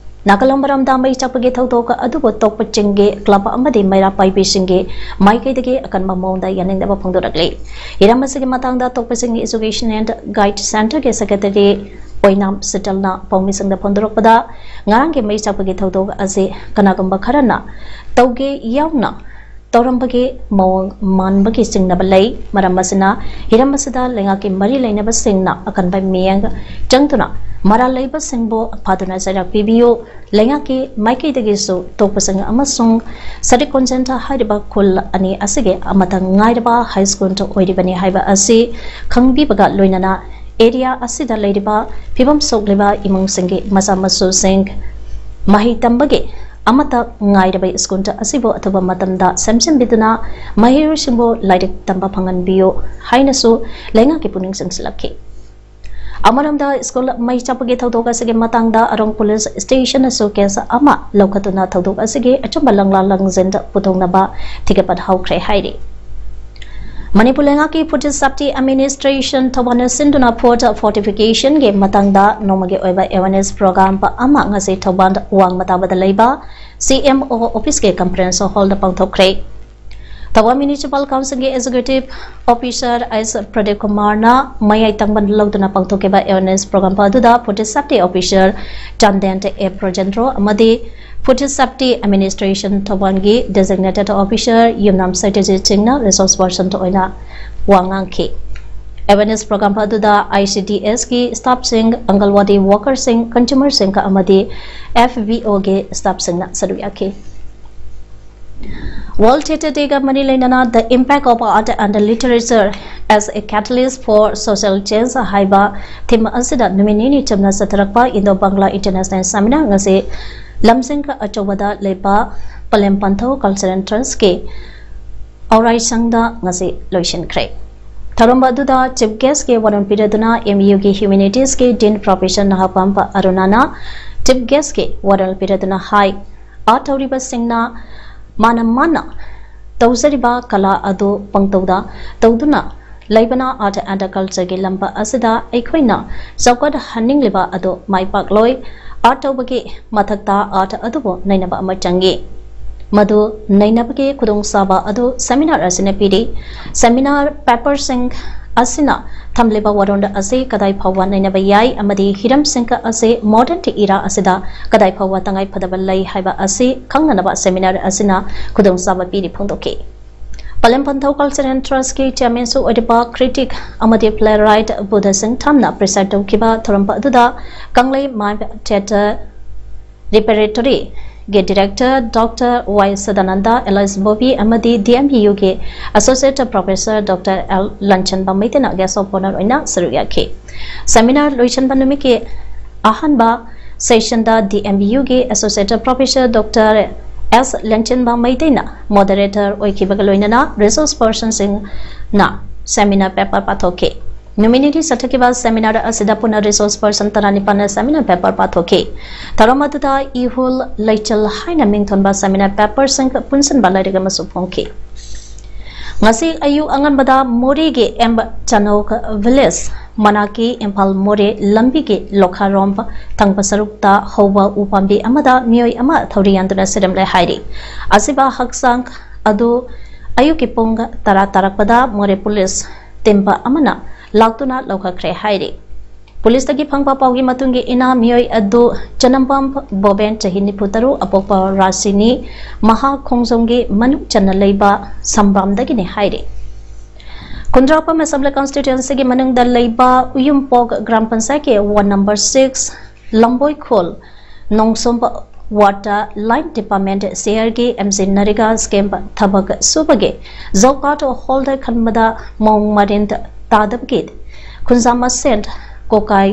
ꯅꯥꯒꯥꯂꯦꯟ ꯃꯔꯝꯗ ꯃꯩ ꯆꯥꯛꯄꯒꯤ ꯊꯧꯗꯣꯛ ꯑꯗꯨꯕꯨ ꯇꯣꯛꯄ ꯆꯤꯡꯒꯤ ꯀ꯭ꯂꯕ ꯑꯃꯗꯤ ꯃꯩꯔꯥ ꯄꯥꯏꯕꯤꯁꯤꯡꯒꯤ ꯃꯥꯏꯀꯩꯗꯒꯤ ꯑꯀꯟꯕ ꯃꯑꯣꯡꯗ ꯌꯥꯅꯤꯡꯗꯕ ꯐꯣꯡꯗꯣꯔꯛꯂꯤ꯫ ꯍꯤꯔꯝ ꯑꯁꯤꯒꯤ ꯃꯇꯥꯡꯗ ꯇꯣꯛꯄ ꯆꯤꯡꯒꯤ Education and Guide Centreꯒꯤ Secretary ꯑꯣꯏꯅꯥꯝ ꯁꯤꯇꯜꯅ ꯄꯥꯎꯃꯤꯁꯤꯡꯗ ꯐꯣꯡꯗꯣꯔꯛꯄꯗ, ꯉꯔꯥꯡꯒꯤ ꯃꯩ ꯆꯥꯛꯄꯒꯤ ꯊꯧꯗꯣꯛ ꯑꯁꯤ ꯀꯅꯥꯒꯨꯝꯕ ꯈꯔꯅ ꯇꯧꯒꯦ ꯌꯥꯎꯅ ꯇꯧꯔꯝꯕꯒꯤ ꯃꯑꯣꯡ ꯃꯥꯟꯕꯒꯤ ꯆꯤꯡꯅꯕ ꯂꯩ꯫ ꯃꯔꯝ ꯑꯁꯤꯅ ꯍꯤꯔꯝ ꯑꯁꯤꯗ ꯂꯩꯉꯥꯛꯀꯤ ꯃꯔꯤ ꯂꯩꯅꯕꯁꯤꯡꯅ ꯑꯀꯟꯕ ꯃꯤꯠꯌꯦꯡ ꯆꯪꯗꯨꯅ ꯃꯔꯥꯜ ꯂꯩꯕꯁꯤꯡꯕꯨ ꯐꯥꯗꯨꯅ ꯆꯩꯔꯥꯛ ꯄꯤꯕꯤꯌꯨ꯫ ꯂꯩꯉꯥꯛꯀꯤ ꯃꯥꯏꯀꯩꯗꯒꯤꯁꯨ ꯇꯣꯛꯄꯁꯤꯡ ꯑꯃꯁꯨꯡ ꯁꯔꯤꯀꯣꯟꯖꯦꯟꯊ ꯍꯥꯏꯔꯤꯕ ꯈꯨꯜ ꯑꯅꯤ ꯑꯁꯤꯒꯤ ꯑꯃꯠꯇ ꯉꯥꯏꯔꯕ ꯍꯥꯏ ꯁ꯭ꯀꯨꯜ ꯑꯣꯏꯔꯤꯕꯅꯤ ꯍꯥꯏꯕ ꯑꯁꯤ ꯈꯪꯕꯤꯕꯒ ꯂꯣꯏꯅꯅ ꯑꯦꯔꯤꯌꯥ ꯑꯁꯤꯗ ꯂꯩꯔꯤꯕ ꯐꯤꯕꯝ ꯁꯣꯛꯂꯤꯕ ꯏꯃꯨꯡꯁꯤꯡꯒꯤ ꯃꯆꯥ ꯃꯁꯨꯁꯤꯡ ꯃꯍꯩ ꯇꯝꯕꯒꯤ ꯑꯃꯠꯇ ꯉꯥꯏꯔꯕ ꯁ꯭ꯀꯨꯜ ꯑꯁꯤꯕꯨ ꯑꯊꯨꯕ ꯃꯇꯝꯗ ꯁꯦꯝꯖꯤꯟꯕꯤꯗꯨꯅ ꯃꯍꯩꯔꯣꯏꯁꯤꯡꯕꯨ ꯂꯥꯏꯔꯤꯛ ꯇꯝꯕ ꯐꯪꯍꯟꯕꯤꯌꯨ ꯍꯥꯏꯅꯁꯨ ꯂꯩꯉꯥꯛꯀꯤ ꯄꯨꯛꯅꯤꯡ ꯆꯪꯁꯤꯜꯂꯛꯈꯤ꯫ ꯑꯃꯔꯣꯝꯗ, ꯁ꯭ꯀꯨꯜ ꯃꯩ ꯆꯥꯛꯄꯒꯤ ꯊꯧꯗꯣꯛ ꯑꯁꯤꯒꯤ ꯃꯇꯥꯡꯗ ꯑꯔꯣꯡ ꯄꯨꯂꯤꯁ ꯁ꯭ꯇꯦꯁꯟꯅꯁꯨ ꯀꯦꯁ ꯑꯃ ꯂꯧꯈꯠꯇꯨꯅ ꯊꯧꯗꯣꯛ ꯑꯁꯤꯒꯤ ꯑꯆꯨꯝꯕ ꯂꯪꯂꯥ ꯂꯪꯖꯤꯟ ꯄꯨꯊꯣꯛꯅꯕ ꯊꯤꯒꯠꯄ ꯍꯧꯈ꯭ꯔꯦ ꯍꯥꯏꯔꯤ꯫ ꯃꯅꯤꯄꯨꯔ ꯂꯩꯉꯥꯛꯀꯤ Food Safety Administration ꯊꯧꯕꯥꯜꯅ ꯁꯤꯟꯗꯨꯅ food fortificationꯒꯤ ꯃꯇꯥꯡꯗ ꯅꯣꯡꯃꯒꯤ ꯑꯣꯏꯕ awareness program ꯑꯃ ꯉꯁꯤ ꯊꯧꯕꯥꯜ ꯋꯥꯡꯃ ꯇꯥꯕꯗ ꯂꯩꯕ C M O officeꯀꯤ conference hallꯗ ꯄꯥꯡꯊꯣꯛꯈ꯭ꯔꯦ꯫ Thoubal Municipal Councilꯒꯤ Executive Officer S Pradeep ꯀꯨꯃꯥꯔꯅ ꯃꯌꯥꯏ ꯇꯪꯕ ꯂꯧꯗꯨꯅ ꯄꯥꯡꯊꯣꯛꯈꯤꯕ awareness program ꯑꯗꯨꯗ Food Safety Officer Chandel A ꯕ꯭ꯔꯖꯦꯟꯗ꯭ꯔꯣ ꯑꯃꯗꯤ Food Safety Administration ꯊꯧꯕꯥꯜꯒꯤ Designated Officer ꯌꯨꯝꯅꯥꯝ ꯁꯇ꯭ꯌꯖꯤꯠ ꯁꯤꯡꯅ resource person ꯑꯣꯏꯅ ꯋꯥ ꯉꯥꯡꯈꯤ꯫ Awareness program ꯑꯗꯨꯗ I C D Sꯀꯤ staffꯁꯤꯡ, ꯑꯪꯒꯜꯋꯥꯗꯤ workerꯁꯤꯡ, consumerꯁꯤꯡ ꯑꯃꯗꯤ F B Oꯒꯤ staffꯁꯤꯡꯅ ꯁꯔꯨꯛ ꯌꯥꯈꯤ꯫ World Theatre Dayꯒ ꯃꯔꯤ ꯂꯩꯅꯅ The Impact of Art and Literature as a Catalyst for Social Change ꯍꯥꯏꯕ theme ꯑꯁꯤꯗ ꯅꯨꯃꯤꯠ ꯅꯤꯅꯤ ꯆꯨꯞꯅ ꯆꯠꯊꯔꯛꯄ Indo Bangla International Seminar ꯉꯁꯤ ꯂꯝꯖꯤꯡ ꯑꯆꯧꯕꯗ ꯂꯩꯕ ꯄꯂꯦꯝ ꯄꯟꯊꯧ Cultural Trustꯀꯤ ꯑꯧꯔꯥꯏꯁꯪꯗ ꯉꯁꯤ ꯂꯣꯏꯁꯤꯟꯈ꯭ꯔꯦ꯫ ꯊꯧꯔꯝ ꯑꯗꯨꯗ ꯆꯤꯐ ꯒꯦꯁꯀꯤ ꯋꯥꯔꯣꯜ ꯄꯤꯔꯗꯨꯅ ꯑꯦꯝ ꯌꯨꯒꯤ ꯍ꯭ꯌꯨꯃꯦꯅꯤꯇꯤꯁꯀꯤ ꯗꯤꯟ ꯄ꯭ꯔꯣꯐꯦꯁꯔ ꯅꯍꯥꯄꯥꯝꯕ ꯑꯔꯨꯅꯥꯅ ꯆꯤꯐ ꯒꯦꯁꯀꯤ ꯋꯥꯔꯣꯜ ꯄꯤꯔꯗꯨꯅ ꯍꯥꯏ, ꯑꯥꯔꯠ ꯇꯧꯔꯤꯕꯁꯤꯡꯅ ꯃꯥꯅ ꯃꯥꯅ ꯇꯧꯖꯔꯤꯕ ꯀꯂꯥ ꯑꯗꯨ ꯄꯪꯇꯧꯗ ꯇꯧꯗꯨꯅ ꯂꯩꯕꯅ ꯑꯥꯔꯠ ꯑꯦꯟ ꯀꯜꯆꯔꯒꯤ ꯂꯝꯕꯥ ꯑꯁꯤꯗ ꯑꯩꯈꯣꯏꯅ ꯆꯥꯎꯈꯠꯍꯟꯅꯤꯡꯂꯤꯕ ꯑꯗꯨ ꯃꯥꯏ ꯄꯥꯛꯂꯣꯏ꯫ ꯑꯥꯔꯠ ꯇꯧꯕꯒꯤ ꯃꯊꯛꯇ ꯑꯥꯔꯠ ꯑꯗꯨꯕꯨ ꯅꯩꯅꯕ ꯑꯃ ꯆꯪꯏ꯫ ꯃꯗꯨ ꯅꯩꯅꯕꯒꯤ ꯈꯨꯗꯣꯡꯆꯥꯕ ꯑꯗꯨ ꯁꯦꯃꯤꯅꯥꯔ ꯑꯁꯤꯅ ꯄꯤꯔꯤ꯫ ꯁꯦꯃꯤꯅꯥꯔ ꯄꯦꯄꯔꯁꯤꯡ ꯑꯁꯤꯅ ꯊꯝꯂꯤꯕ ꯋꯥꯔꯣꯜ ꯑꯁꯤ ꯀꯗꯥꯏ ꯐꯥꯎꯕ ꯅꯩꯅꯕ ꯌꯥꯏ ꯑꯃꯗꯤ ꯍꯤꯔꯝꯁꯤꯡ ꯑꯁꯤ ꯃꯣꯗꯔꯟ ꯏꯔꯥ ꯑꯁꯤꯗ ꯀꯗꯥꯏ ꯐꯥꯎꯕ ꯇꯉꯥꯏ ꯐꯗꯕ ꯂꯩ ꯍꯥꯏꯕ ꯑꯁꯤ ꯈꯪꯅꯅꯕ ꯁꯦꯃꯤꯅꯥꯔ ꯑꯁꯤꯅ ꯈꯨꯗꯣꯡꯆꯥꯕ ꯄꯤꯔꯤ ꯐꯣꯡꯗꯣꯛꯈꯤ꯫ ꯄꯂꯦꯝ ꯄꯟꯊꯧ ꯀꯜꯆꯔꯦꯜ ꯇ꯭ꯔꯁꯀꯤ ꯆꯤꯌꯔꯃꯦꯟꯁꯨ ꯑꯣꯏꯔꯤꯕ ꯀ꯭ꯔꯤꯇꯤꯛ ꯑꯃꯗꯤ ꯄ꯭ꯂꯦ ꯔꯥꯏꯠ ꯕꯨꯙ ꯁꯤꯡ ꯊꯥꯝꯅ ꯄ꯭ꯔꯤꯁꯥꯏꯗ ꯇꯧꯈꯤꯕ ꯊꯧꯔꯝ ꯑꯗꯨꯗ ꯀꯪꯂꯩ ꯃꯥꯏꯝ ꯊꯤꯌꯦꯇꯔ ꯔꯤꯄꯦꯔꯦꯇꯣꯔꯤꯒꯤ ꯗꯤꯔꯦꯛꯇꯔ ꯗꯣꯛꯇꯔ ꯋꯥꯏ ꯁꯗꯥꯅꯟꯗ, ꯑꯦꯂꯥꯏꯁ ꯕꯣꯕꯤ ꯑꯃꯗꯤ ꯗꯤ ꯑꯦꯝ ꯕꯤ ꯌꯨꯒꯤ associate professor doctor L Lanchenba ꯃꯩꯇꯩꯅ ꯒꯦꯁ ꯑꯣꯐ ꯑꯣꯅꯔ ꯑꯣꯏꯅ ꯁꯔꯨꯛ ꯌꯥꯈꯤ꯫ ꯁꯦꯃꯤꯅꯥꯔ ꯂꯣꯏꯁꯤꯟꯕ ꯅꯨꯃꯤꯠꯀꯤ ꯑꯍꯥꯟꯕ ꯁꯦꯁꯟꯗ ꯗꯤ ꯑꯦꯝ ꯕꯤ ꯌꯨꯒꯤ associate professor doctor S Lanchenba ꯃꯩꯇꯩꯅ ꯃꯣꯗꯔꯦꯇꯔ ꯑꯣꯏꯈꯤꯕꯒ ꯂꯣꯏꯅꯅ ꯔꯤꯁꯣꯔꯁ ꯄꯔꯁꯟꯁꯤꯡꯅ ꯁꯦꯃꯤꯅꯥꯔ ꯄꯦꯄꯔ ꯄꯥꯊꯣꯛꯈꯤ꯫ ꯅꯨꯃꯤꯠ ꯅꯤꯅꯤ ꯆꯠꯊꯈꯤꯕ ꯁꯦꯃꯤꯅꯥꯔ ꯑꯁꯤꯗ ꯄꯨꯟꯅ ꯔꯤꯁꯣꯔꯁ ꯄꯔꯁꯟ ꯇꯔꯥꯅꯤꯄꯥꯟꯅ ꯁꯦꯃꯤꯅꯥꯔ ꯄꯦꯄꯔ ꯄꯥꯊꯣꯛꯈꯤ꯫ ꯊꯧꯔꯝ ꯑꯗꯨꯗ ꯏꯍꯨꯜ ꯂꯩꯆꯜ ꯍꯥꯏꯅ ꯃꯤꯡꯊꯣꯟꯕ ꯁꯦꯃꯤꯅꯥꯔ ꯄꯦꯄꯔꯁꯤꯡ ꯄꯨꯟꯁꯤꯟꯕ ꯂꯥꯏꯔꯤꯛ ꯑꯃꯁꯨ ꯐꯣꯡꯈꯤ꯫ ꯉꯁꯤ ꯑꯌꯨꯛ ꯑꯉꯟꯕꯗ ꯃꯣꯔꯦꯒꯤ ꯑꯦꯝ ꯆꯅꯧ ꯚꯤꯂꯦꯖ ꯃꯅꯥꯛꯀꯤ ꯏꯝꯐꯥꯜ ꯃꯣꯔꯦ ꯂꯝꯕꯤꯒꯤ ꯂꯣꯈꯥꯔꯣꯝ ꯊꯪꯕ ꯁꯔꯨꯛꯇ ꯍꯧꯕ ꯎ ꯄꯥꯝꯕꯤ ꯑꯃꯗ ꯃꯤꯑꯣꯏ ꯑꯃ ꯊꯧꯔꯤ ꯌꯥꯟꯗꯨꯅ ꯁꯤꯔꯝꯂꯦ ꯍꯥꯏꯔꯤ꯫ ꯑꯁꯤꯕ ꯍꯛꯆꯥꯡ ꯑꯗꯨ ꯑꯌꯨꯛꯀꯤ ꯄꯨꯡ ꯇꯔꯥ ꯇꯥꯔꯛꯄꯗ ꯃꯣꯔꯦ ꯄꯨꯂꯤꯁ ꯇꯤꯝ ꯑꯃꯅ ꯂꯥꯛꯇꯨꯅ ꯂꯧꯈꯠꯈ꯭ꯔꯦ ꯍꯥꯏꯔꯤ꯫ ꯄꯨꯂꯤꯁꯇꯒꯤ ꯐꯪꯕ ꯄꯥꯎꯒꯤ ꯃꯇꯨꯡ ꯏꯟꯅ ꯃꯤꯑꯣꯏ ꯑꯗꯨ ꯆꯅꯝꯕꯝ ꯕꯣꯕꯦꯟ, ꯆꯍꯤ ꯅꯤꯐꯨ ꯇꯔꯨꯛ, ꯑꯄꯣꯛꯄ ꯔꯥꯁꯤꯅꯤ, ꯃꯍꯥꯛ ꯈꯣꯡꯖꯣꯝꯒꯤ ꯃꯅꯨꯡ ꯆꯟꯅ ꯂꯩꯕ ꯁꯝꯕꯥꯝꯗꯒꯤꯅꯤ ꯍꯥꯏꯔꯤ꯫ ꯈꯨꯟꯗ꯭ꯔꯥꯛꯄꯝ ꯑꯦꯁꯦꯝꯕ꯭ꯂꯤ ꯀꯟꯁꯇꯤꯇ꯭ꯋꯦꯟꯁꯤꯒꯤ ꯃꯅꯨꯡꯗ ꯂꯩꯕ ꯎꯌꯨꯝꯄꯣꯛ ꯒ꯭ꯔꯥꯝ ꯄꯟꯆꯥꯌꯠꯀꯤ ward number six Lamboikhol Nongsom ꯋꯥꯔꯗꯇ ꯂꯥꯏꯟ ꯗꯤꯄꯥꯔꯠꯃꯦꯟꯠ ꯁꯤꯑꯥꯔꯒꯤ ꯑꯦꯝ ꯖꯤ ꯅꯔꯦꯒꯥ ꯁ꯭ꯀꯤꯝ ꯊꯕꯛ ꯁꯨꯕꯒꯤ ꯖꯣꯕ ꯀꯥꯔꯗ ꯍꯣꯜꯗꯔ ꯈꯟꯕꯗ ꯃꯑꯣꯡ ꯃꯔꯤꯟ ꯇꯥꯗꯕꯒꯤ ꯈꯨꯟꯖꯥ ꯃꯁꯦꯟ ꯀꯣꯀꯥꯏ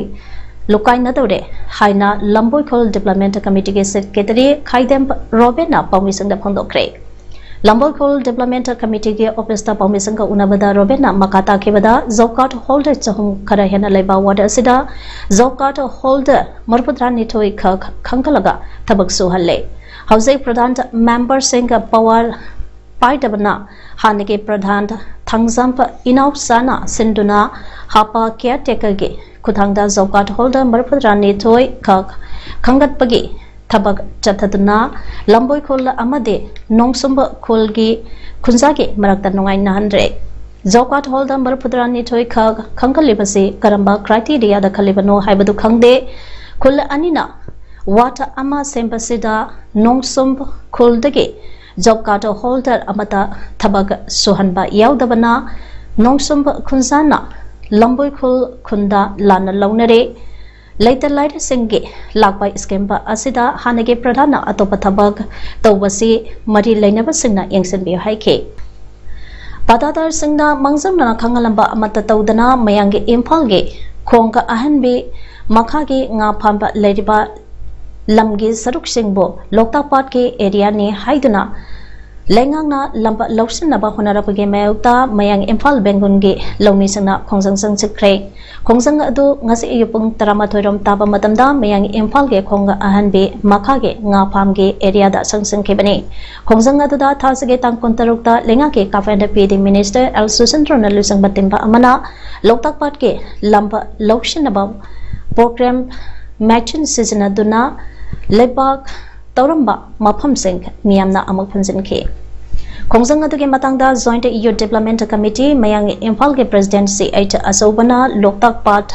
ꯂꯨꯀꯥꯏꯅꯗꯧꯔꯦ ꯍꯥꯏꯅ ꯂꯝꯕꯣꯏꯈꯣꯜ ꯗꯤꯕ꯭ꯂꯞꯃꯦꯟꯠ ꯀꯃꯤꯇꯤꯒꯤ ꯁꯦꯀ꯭ꯔꯦꯇꯔꯤ ꯈꯥꯏꯗꯦꯝ ꯔꯣꯕꯦꯟꯅ ꯄꯥꯎꯃꯤꯁꯤꯡꯗ ꯐꯣꯡꯗꯣꯛꯈ꯭ꯔꯦ꯫ ꯂꯝꯕꯣꯏꯈꯣꯜ Development Committeeꯒꯤ officeꯇ ꯄꯥꯎꯃꯤꯁꯤꯡꯒ ꯎꯅꯕꯗ ꯔꯣꯕꯤꯟꯅ ꯃꯈꯥ ꯇꯥꯈꯤꯕꯗ, job card holder ꯆꯍꯨꯝ ꯈꯔ ꯍꯦꯟꯅ ꯂꯩꯕ ward ꯑꯁꯤꯗ job card holder ꯃꯔꯤꯐꯨꯇꯔꯥꯅꯤꯊꯣꯏ ꯈꯛ ꯈꯟꯒꯠꯂꯒ ꯊꯕꯛ ꯁꯨꯍꯜꯂꯦ꯫ ꯍꯧꯖꯤꯛ ꯄ꯭ꯔꯙꯥꯟ memberꯁꯤꯡꯒ power ꯄꯥꯏꯗꯕꯅ ꯍꯥꯟꯅꯒꯤ ꯄ꯭ꯔꯙꯥꯟ ꯊꯥꯡꯖꯝ ꯏꯅꯥꯎꯆꯥꯅ ꯁꯤꯟꯗꯨꯅ ꯍꯥꯞꯄ caretakerꯒꯤ ꯈꯨꯠꯊꯥꯡꯗ job card holder ꯃꯔꯤꯐꯨꯇꯔꯥꯅꯤꯊꯣꯏ ꯈꯛ ꯈꯟꯒꯠꯄꯒꯤ ꯊꯕꯛ ꯆꯠꯊꯗꯨꯅ ꯂꯝꯕꯣꯏꯈꯣꯜ ꯑꯃꯗꯤ ꯅꯣꯡꯁꯨꯝꯕ ꯈꯨꯜꯒꯤ ꯈꯨꯟꯖꯥꯒꯤ ꯃꯔꯛꯇ ꯅꯨꯡꯉꯥꯏꯅꯍꯟꯗ꯭ꯔꯦ꯫ Job card holder ꯃꯔꯤꯐꯨꯇꯔꯥꯅꯤꯊꯣꯏ ꯈꯛ ꯈꯟꯒꯠꯂꯤꯕꯁꯤ ꯀꯔꯝꯕ criteriaꯗ ꯈꯜꯂꯤꯕꯅꯣ ꯍꯥꯏꯕꯗꯨ ꯈꯪꯗꯦ꯫ ꯈꯨꯜ ꯑꯅꯤꯅ ward ꯑꯃ ꯁꯦꯝꯕꯁꯤꯗ ꯅꯣꯡꯁꯨꯝ ꯈꯨꯜꯗꯒꯤ job card holder ꯑꯃꯠꯇ ꯊꯕꯛ ꯁꯨꯍꯟꯕ ꯌꯥꯎꯗꯕꯅ ꯅꯣꯡꯁꯨꯝ ꯈꯨꯟꯖꯥꯅ ꯂꯝꯕꯣꯏꯈꯣꯜ ꯈꯨꯟꯗ ꯂꯥꯟꯅ ꯂꯧꯅꯔꯦ꯫ ꯂꯩꯇ ꯂꯥꯏꯔꯁꯤꯡꯒꯤ ꯂꯥꯛꯄ scheme ꯑꯁꯤꯗ ꯍꯥꯟꯅꯒꯤ ꯄ꯭ꯔꯙꯥꯟꯅ ꯑꯇꯣꯞꯄ ꯊꯕꯛ ꯇꯧꯕꯁꯤ ꯃꯔꯤ ꯂꯩꯅꯕꯁꯤꯡꯅ ꯌꯦꯡꯁꯤꯟꯕꯤꯌꯨ ꯍꯥꯏꯈꯤ꯫ ꯄꯥꯇꯥꯗꯥꯔꯁꯤꯡꯅ ꯃꯥꯡꯖꯧꯅꯅ ꯈꯪꯍꯜꯂꯝꯕ ꯑꯃꯠꯇ ꯇꯧꯗꯅ ꯃꯌꯥꯡꯒꯤ ꯏꯝꯐꯥꯜꯒꯤ ꯈꯣꯡꯒ ꯑꯍꯟꯕꯤ ꯃꯈꯥꯒꯤ ꯉꯥ ꯐꯥꯝꯕ ꯂꯩꯔꯤꯕ ꯂꯝꯒꯤ ꯁꯔꯨꯛꯁꯤꯡꯕꯨ ꯂꯣꯛꯇꯥꯛ ꯄꯥꯠꯀꯤ areaꯅꯤ ꯍꯥꯏꯗꯨꯅ ꯂꯩꯉꯥꯛꯅ ꯂꯝꯕ ꯂꯧꯁꯤꯟꯅꯕ ꯍꯣꯠꯅꯔꯛꯄꯒꯤ ꯃꯥꯌꯣꯛꯇ ꯃꯌꯥꯡ ꯏꯝꯐꯥꯜ ꯕꯦꯡꯒꯨꯟꯒꯤ ꯂꯧꯃꯤꯁꯤꯡꯅ ꯈꯣꯡꯖꯪ ꯆꯪꯁꯤꯟꯈ꯭ꯔꯦ꯫ ꯈꯣꯡꯖꯪ ꯑꯗꯨ ꯉꯁꯤ ꯑꯌꯨꯛ ꯄꯨꯡ ꯇꯔꯥꯃꯥꯊꯣꯏ ꯔꯣꯝ ꯇꯥꯕ ꯃꯇꯝꯗ ꯃꯌꯥꯡ ꯏꯝꯐꯥꯜꯒꯤ ꯈꯣꯡꯒ ꯑꯍꯟꯕꯤ ꯃꯈꯥꯒꯤ ꯉꯥ ꯐꯥꯝꯒꯤ areaꯗ ꯆꯪꯁꯤꯟꯈꯤꯕꯅꯤ꯫ ꯈꯣꯡꯖꯪ ꯑꯗꯨꯗ ꯊꯥꯁꯤꯒꯤ ꯇꯥꯡ ꯀꯨꯟꯇꯔꯨꯛꯇ ꯂꯩꯉꯥꯛꯀꯤ Carpenter P D Minister L ꯁꯨꯁꯤꯟꯗ꯭ꯔꯣꯅ ꯂꯨꯆꯤꯡꯕ ꯇꯤꯝꯕ ꯑꯃꯅ ꯂꯣꯛꯇꯥꯛ ꯄꯥꯠꯀꯤ ꯂꯝꯕ ꯂꯧꯁꯤꯟꯅꯕ program machine ꯁꯤꯖꯤꯟꯅꯗꯨꯅ ꯂꯩꯕꯥꯛ ꯇꯧꯔꯝꯕ ꯃꯐꯝꯁꯤꯡ ꯃꯤꯌꯥꯝꯅ ꯑꯃꯨꯛ ꯐꯨꯝꯖꯤꯟꯈꯤ꯫ ꯈꯣꯡꯖꯪ ꯑꯗꯨꯒꯤ ꯃꯇꯥꯡꯗ Joint Youth Development Committee ꯃꯌꯥꯡ ꯏꯝꯐꯥꯜꯒꯤ President C H ꯑꯆꯧꯕꯅ ꯂꯣꯛꯇꯥꯛ ꯄꯥꯠ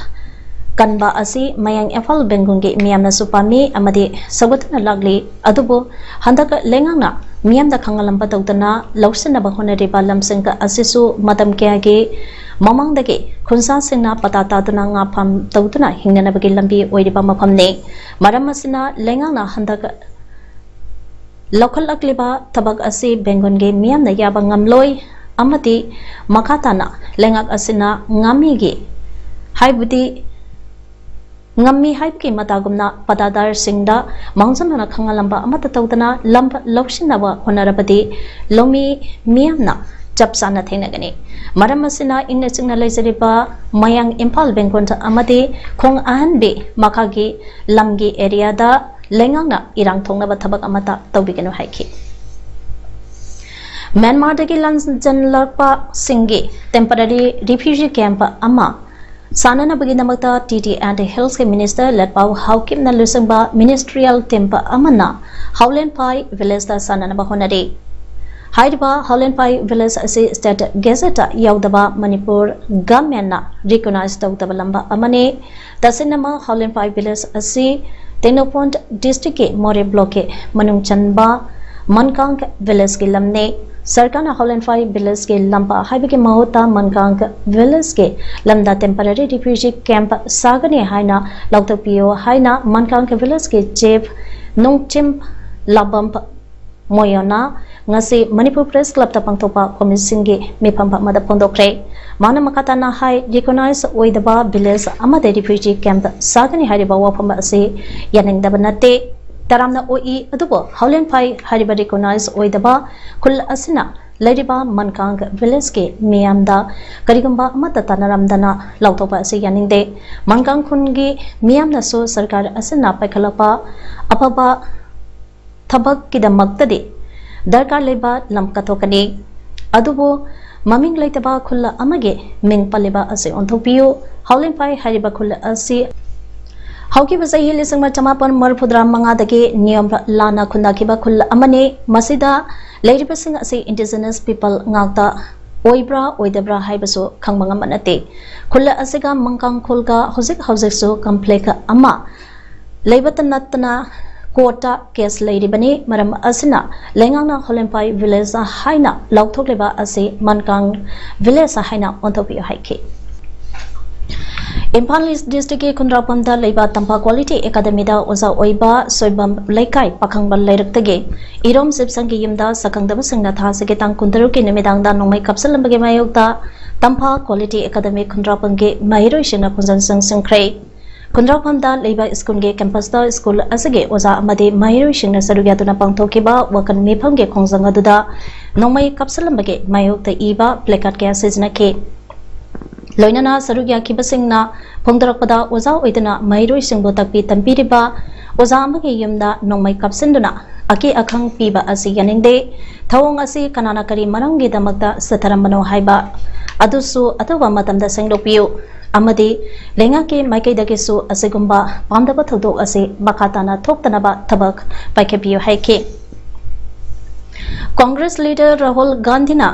ꯀꯟꯕ ꯑꯁꯤ ꯃꯌꯥꯡ ꯏꯝꯐꯥꯜ ꯕꯦꯡꯒꯨꯟꯒꯤ ꯃꯤꯌꯥꯝꯅꯁꯨ ꯄꯥꯝꯃꯤ ꯑꯃꯗꯤ ꯁꯧꯒꯠꯇꯨꯅ ꯂꯥꯛꯂꯤ꯫ ꯑꯗꯨꯕꯨ ꯍꯟꯗꯛ ꯂꯩꯉꯥꯛꯅ ꯃꯤꯌꯥꯝꯗ ꯈꯪꯍꯜꯂꯝꯕ ꯇꯧꯗꯅ ꯂꯧꯁꯤꯟꯅꯕ ꯍꯣꯠꯅꯔꯤꯕ ꯂꯝꯁꯤꯡ ꯑꯁꯤꯁꯨ ꯃꯇꯝ ꯀꯌꯥꯒꯤ ꯃꯃꯥꯡꯗꯒꯤ ꯈꯨꯟꯖꯥꯁꯤꯡꯅ ꯄꯇꯥ ꯇꯥꯗꯨꯅ ꯉꯥ ꯐꯥꯝ ꯇꯧꯗꯨꯅ ꯍꯤꯡꯅꯅꯕꯒꯤ ꯂꯝꯕꯤ ꯑꯣꯏꯔꯤꯕ ꯃꯐꯝꯅꯤ꯫ ꯃꯔꯝ ꯑꯁꯤꯅ ꯂꯩꯉꯥꯛꯅ ꯍꯟꯗꯛ ꯂꯧꯈꯠꯂꯛꯂꯤꯕ ꯊꯕꯛ ꯑꯁꯤ ꯕꯦꯡꯒꯨꯟꯒꯤ ꯃꯤꯌꯥꯝꯅ ꯌꯥꯕ ꯉꯝꯂꯣꯏ ꯑꯃꯗꯤ ꯃꯈꯥ ꯇꯥꯅ ꯂꯩꯉꯥꯛ ꯑꯁꯤꯅ ꯉꯥꯃꯤꯒꯤ ꯍꯥꯏꯕꯗꯤ ꯉꯝꯃꯤ ꯍꯥꯏꯕꯒꯤ ꯃꯇꯥꯒꯨꯝꯅ ꯄꯇꯥꯗꯥꯔꯁꯤꯡꯗ ꯃꯥꯡꯖꯧꯅꯅ ꯈꯪꯍꯜꯂꯝꯕ ꯑꯃꯠꯇ ꯇꯧꯗꯅ ꯂꯝ ꯂꯧꯁꯤꯟꯅꯕ ꯍꯣꯠꯅꯔꯕꯗꯤ ꯂꯧꯃꯤ ꯃꯤꯌꯥꯝꯅ ꯆꯞ ꯆꯥꯅ ꯊꯦꯡꯅꯒꯅꯤ꯫ ꯃꯔꯝ ꯑꯁꯤꯅ ꯏꯪꯅ ꯆꯤꯛꯅ ꯂꯩꯖꯔꯤꯕ ꯃꯌꯥꯡ ꯏꯝꯐꯥꯜ ꯕꯦꯡꯒꯣꯟ ꯑꯃꯗꯤ ꯈꯣꯡ ꯑꯍꯟꯕꯤ ꯃꯈꯥꯒꯤ ꯂꯝꯒꯤ ꯑꯦꯔꯤꯌꯥꯗ ꯂꯩꯉꯥꯛꯅ ꯏꯔꯥꯡ ꯊꯣꯛꯅꯕ ꯊꯕꯛ ꯑꯃꯠꯇ ꯇꯧꯕꯤꯒꯅꯨ ꯍꯥꯏꯈꯤ꯫ ꯃ꯭ꯌꯥꯟꯃꯥꯔꯗꯒꯤ ꯂꯥꯟꯖꯦꯜꯂꯛꯄꯁꯤꯡꯒꯤ temporary refugee camp ꯑꯃ ꯁꯥꯟꯅꯅꯕꯒꯤꯗꯃꯛꯇ ꯇꯤ ꯇꯤ ꯑꯦꯟ ꯍꯤꯜꯁꯀꯤ ꯃꯤꯅꯤꯁꯇꯔ ꯂꯦꯠꯄꯥꯎ ꯍꯥꯎꯀꯤꯞꯅ ꯂꯨꯆꯤꯡꯕ ꯃꯤꯅꯤꯁꯇ꯭ꯔꯤꯌꯦꯜ ꯇꯤꯝ ꯑꯃꯅ ꯍꯥꯎꯂꯦꯟꯐꯥꯏ ꯚꯤꯂꯦꯖꯇ ꯁꯥꯟꯅꯅꯕ ꯍꯣꯠꯅꯔꯤ꯫ ꯍꯥꯏꯔꯤꯕ ꯍꯥꯎꯂꯦꯟꯐꯥꯏ ꯚꯤꯂꯦꯖ ꯑꯁꯤ ꯁ꯭ꯇꯦꯠ ꯒꯦꯖꯦꯠꯇ ꯌꯥꯎꯗꯕ ꯃꯅꯤꯄꯨꯔ ꯒꯚꯔꯟꯃꯦꯟꯅ ꯔꯤꯀꯣꯅꯥꯏꯖ ꯇꯧꯗꯕ ꯂꯝꯕꯥ ꯑꯃꯅꯤ꯫ ꯇꯁꯦꯡꯅꯃꯛ ꯍꯥꯎꯂꯦꯟꯐꯥꯏ ꯚꯤꯂꯦꯖ ꯑꯁꯤ ꯇꯦꯡꯅꯧꯄꯣꯟ ꯗꯤꯁꯇ꯭ꯔꯤꯛꯀꯤ ꯃꯣꯔꯦ ꯕ꯭ꯂꯣꯛꯀꯤ ꯃꯅꯨꯡ ꯆꯟꯕ ꯃꯟꯀꯥꯡ ꯚꯤꯂꯦꯖꯀꯤ ꯂꯝꯅꯤ꯫ ꯁꯔꯀꯥꯔꯅ ꯍꯥꯎꯂꯦꯟꯐꯥꯏ ꯚꯤꯂꯦꯖꯀꯤ ꯂꯝꯕꯥ ꯍꯥꯏꯕꯒꯤ ꯃꯍꯨꯠꯇ ꯃꯟꯀꯥꯡ ꯚꯤꯂꯦꯖꯀꯤ ꯂꯝꯗ temporary refugee camp ꯁꯥꯒꯅꯤ ꯍꯥꯏꯅ ꯂꯥꯎꯊꯣꯛꯄꯤꯌꯨ ꯍꯥꯏꯅ ꯃꯟꯀꯥꯡ ꯚꯤꯂꯦꯖꯀꯤ ꯆꯤꯐ ꯅꯣꯡꯆꯤꯝ ꯂꯥꯕꯝ ꯃꯣꯌꯣꯅ ꯉꯁꯤ ꯃꯅꯤꯄꯨꯔ ꯄ꯭ꯔꯦꯁ ꯀ꯭ꯂꯕꯇ ꯄꯥꯡꯊꯣꯛꯄ ꯀꯣꯃꯤꯁꯟꯒꯤ ꯃꯤꯐꯝ ꯑꯃꯗ ꯐꯣꯡꯗꯣꯛꯈ꯭ꯔꯦ꯫ ꯃꯥꯅ ꯃꯈꯥ ꯇꯥꯅ ꯍꯥꯏ, ꯔꯤꯀꯣꯅꯥꯏꯖ ꯑꯣꯏꯗꯕ ꯚꯤꯂꯦꯖ ꯑꯃꯗ ꯔꯤꯐ꯭ꯌꯨꯖꯤ ꯀꯦꯝꯞ ꯁꯥꯒꯅꯤ ꯍꯥꯏꯔꯤꯕ ꯋꯥꯐꯝ ꯑꯁꯤ ꯌꯥꯅꯤꯡꯗꯕ ꯅꯠꯇꯦ꯫ ꯇꯔꯥꯝꯅ ꯑꯣꯛꯏ, ꯑꯗꯨꯕꯨ ꯍꯥꯎꯂꯦꯟꯐꯥꯏ ꯍꯥꯏꯔꯤꯕ ꯔꯤꯀꯣꯅꯥꯏꯖ ꯑꯣꯏꯗꯕ ꯈꯨꯜ ꯑꯁꯤꯅ ꯂꯩꯔꯤꯕ ꯃꯟꯀꯥꯡ ꯚꯤꯂꯦꯖꯀꯤ ꯃꯤꯌꯥꯝꯗ ꯀꯔꯤꯒꯨꯝꯕ ꯑꯃꯠꯇ ꯇꯥꯟꯅꯔꯝꯗꯅ ꯂꯥꯎꯊꯣꯛꯄ ꯑꯁꯤ ꯌꯥꯅꯤꯡꯗꯦ꯫ ꯃꯟꯀꯥꯡ ꯈꯨꯟꯒꯤ ꯃꯤꯌꯥꯝꯅꯁꯨ ꯁꯔꯀꯥꯔ ꯑꯁꯤꯅ ꯄꯥꯏꯈꯠꯂꯛꯄ ꯑꯐꯕ ꯊꯕꯛꯀꯤꯗꯃꯛꯇꯗꯤ ꯗꯔꯀꯥꯔ ꯂꯩꯕ ꯂꯝ ꯀꯠꯊꯣꯛꯀꯅꯤ꯫ ꯑꯗꯨꯕꯨ ꯃꯃꯤꯡ ꯂꯩꯇꯕ ꯈꯨꯜ ꯑꯃꯒꯤ ꯃꯤꯡ ꯄꯜꯂꯤꯕ ꯑꯁꯤ ꯑꯣꯟꯊꯣꯛꯄꯤꯌꯨ꯫ ꯍꯥꯎꯂꯦꯟꯐꯥꯏ ꯍꯥꯏꯔꯤꯕ ꯈꯨꯜ ꯑꯁꯤ ꯍꯧꯈꯤꯕ ꯆꯍꯤ ꯂꯤꯁꯤꯡ ꯑꯃ ꯆꯃꯥꯄꯟ ꯃꯔꯤꯐꯨꯇꯔꯥ ꯃꯉꯥꯗꯒꯤ ꯅꯤꯌꯝ ꯂꯥꯟꯅ ꯈꯨꯟꯗꯥꯈꯤꯕ ꯈꯨꯜ ꯑꯃꯅꯤ꯫ ꯃꯁꯤꯗ ꯂꯩꯔꯤꯕꯁꯤꯡ ꯑꯁꯤ indigenous people ꯉꯥꯛꯇ ꯑꯣꯏꯕ꯭ꯔꯥ ꯑꯣꯏꯗꯕ꯭ꯔꯥ ꯍꯥꯏꯕꯁꯨ ꯈꯪꯕ ꯉꯝꯕ ꯅꯠꯇꯦ꯫ ꯈꯨꯜ ꯑꯁꯤꯒ ꯃꯟꯀꯥꯡ ꯈꯨꯜꯒ ꯍꯧꯖꯤꯛ ꯍꯧꯖꯤꯛꯁꯨ conflict ꯑꯃ ꯂꯩꯕꯇ ꯅꯠꯇꯅ ꯀꯣꯔꯠꯇ ꯀꯦꯁ ꯂꯩꯔꯤꯕꯅꯤ꯫ ꯃꯔꯝ ꯑꯁꯤꯅ ꯂꯩꯉꯥꯛꯅ ꯍꯣꯂꯦꯟꯄꯥꯏ ꯚꯤꯂꯦꯖ ꯍꯥꯏꯅ ꯂꯥꯎꯊꯣꯛꯂꯤꯕ ꯑꯁꯤ ꯃꯟꯀꯥꯡ ꯚꯤꯂꯦꯖ ꯍꯥꯏꯅ ꯑꯣꯟꯊꯣꯛꯄꯤꯌꯨ ꯍꯥꯏꯈꯤ꯫ ꯏꯝꯐꯥꯜ ꯏꯁ ꯗꯤꯁꯇ꯭ꯔꯤꯛꯀꯤ ꯈꯨꯟꯗ꯭ꯔꯥꯛꯄꯝꯗ ꯂꯩꯕ ꯇꯝꯐꯥ ꯀ꯭ꯋꯥꯂꯤꯇꯤ ꯑꯦꯀꯥꯗꯃꯤꯗ ꯑꯣꯖꯥ ꯑꯣꯏꯕ ꯁꯣꯏꯕꯝ ꯂꯩꯀꯥꯏ ꯄꯥꯈꯪꯕ ꯂꯩꯔꯛꯇꯒꯤ ꯏꯔꯣꯝ ꯁꯤꯞꯁꯪꯒꯤ ꯌꯨꯝꯗ ꯁꯛꯈꯪꯗꯕꯁꯤꯡꯅ ꯊꯥ ꯑꯁꯤꯒꯤ ꯇꯥꯡ ꯀꯨꯟꯇꯔꯨꯛꯀꯤ ꯅꯨꯃꯤꯗꯥꯡꯗ ꯅꯣꯡꯃꯩ ꯀꯥꯞꯁꯤꯜꯂꯝꯕꯒꯤ ꯃꯥꯌꯣꯛꯇ ꯇꯝꯐꯥ ꯀ꯭ꯋꯥꯂꯤꯇꯤ ꯑꯦꯀꯥꯗꯃꯤ ꯈꯨꯟꯗ꯭ꯔꯥꯛꯄꯝꯒꯤ ꯃꯍꯩꯔꯣꯏꯁꯤꯡꯅ ꯈꯣꯟꯖꯦꯜ ꯆꯪꯁꯤꯟꯈ꯭ꯔꯦ꯫ ꯈꯨꯟꯗ꯭ꯔꯥꯛꯐꯝꯗ ꯂꯩꯕ ꯁ꯭ꯀꯨꯜꯒꯤ ꯀꯦꯝꯄꯁꯇ ꯁ꯭ꯀꯨꯜ ꯑꯁꯤꯒꯤ ꯑꯣꯖꯥ ꯑꯃꯗꯤ ꯃꯍꯩꯔꯣꯏꯁꯤꯡꯅ ꯁꯔꯨꯛ ꯌꯥꯗꯨꯅ ꯄꯥꯡꯊꯣꯛꯈꯤꯕ ꯋꯥꯈꯜ ꯃꯤꯐꯝꯒꯤ ꯈꯣꯡꯖꯪ ꯑꯗꯨꯗ ꯅꯣꯡꯃꯩ ꯀꯥꯞꯁꯤꯜꯂꯝꯕꯒꯤ ꯃꯥꯌꯣꯛꯇ ꯏꯕ placard ꯀꯌꯥ ꯁꯤꯖꯤꯟꯅꯈꯤ꯫ ꯂꯣꯏꯅꯅ ꯁꯔꯨꯛ ꯌꯥꯈꯤꯕꯁꯤꯡꯅ ꯐꯣꯡꯗꯣꯔꯛꯄꯗ, ꯑꯣꯖꯥ ꯑꯣꯏꯗꯨꯅ ꯃꯍꯩꯔꯣꯏꯁꯤꯡꯕꯨ ꯇꯥꯛꯄꯤ ꯇꯝꯕꯤꯔꯤꯕ ꯑꯣꯖꯥ ꯑꯃꯒꯤ ꯌꯨꯝꯗ ꯅꯣꯡꯃꯩ ꯀꯥꯞꯁꯤꯟꯗꯨꯅ ꯑꯀꯤ ꯑꯈꯪ ꯄꯤꯕ ꯑꯁꯤ ꯌꯥꯅꯤꯡꯗꯦ꯫ ꯊꯧꯑꯣꯡ ꯑꯁꯤ ꯀꯅꯥꯅ ꯀꯔꯤ ꯃꯔꯝꯒꯤꯗꯃꯛꯇ ꯆꯠꯊꯔꯝꯕꯅꯣ ꯍꯥꯏꯕ ꯑꯗꯨꯁꯨ ꯑꯊꯨꯕ ꯃꯇꯝꯗ ꯁꯦꯡꯗꯣꯛꯄꯤꯌꯨ ꯑꯃꯗꯤ ꯂꯩꯉꯥꯛꯀꯤ ꯃꯥꯏꯀꯩꯗꯒꯤꯁꯨ ꯑꯁꯤꯒꯨꯝꯕ ꯄꯥꯝꯗꯕ ꯊꯧꯗꯣꯛ ꯑꯁꯤ ꯃꯈꯥ ꯇꯥꯅ ꯊꯣꯛꯇꯅꯕ ꯊꯕꯛ ꯄꯥꯏꯈꯠꯄꯤꯌꯨ ꯍꯥꯏꯈꯤ꯫ ꯀꯣꯡꯒ꯭ꯔꯦꯁ ꯂꯤꯗꯔ ꯔꯥꯍꯨꯜ ꯒꯥꯟꯙꯤꯅ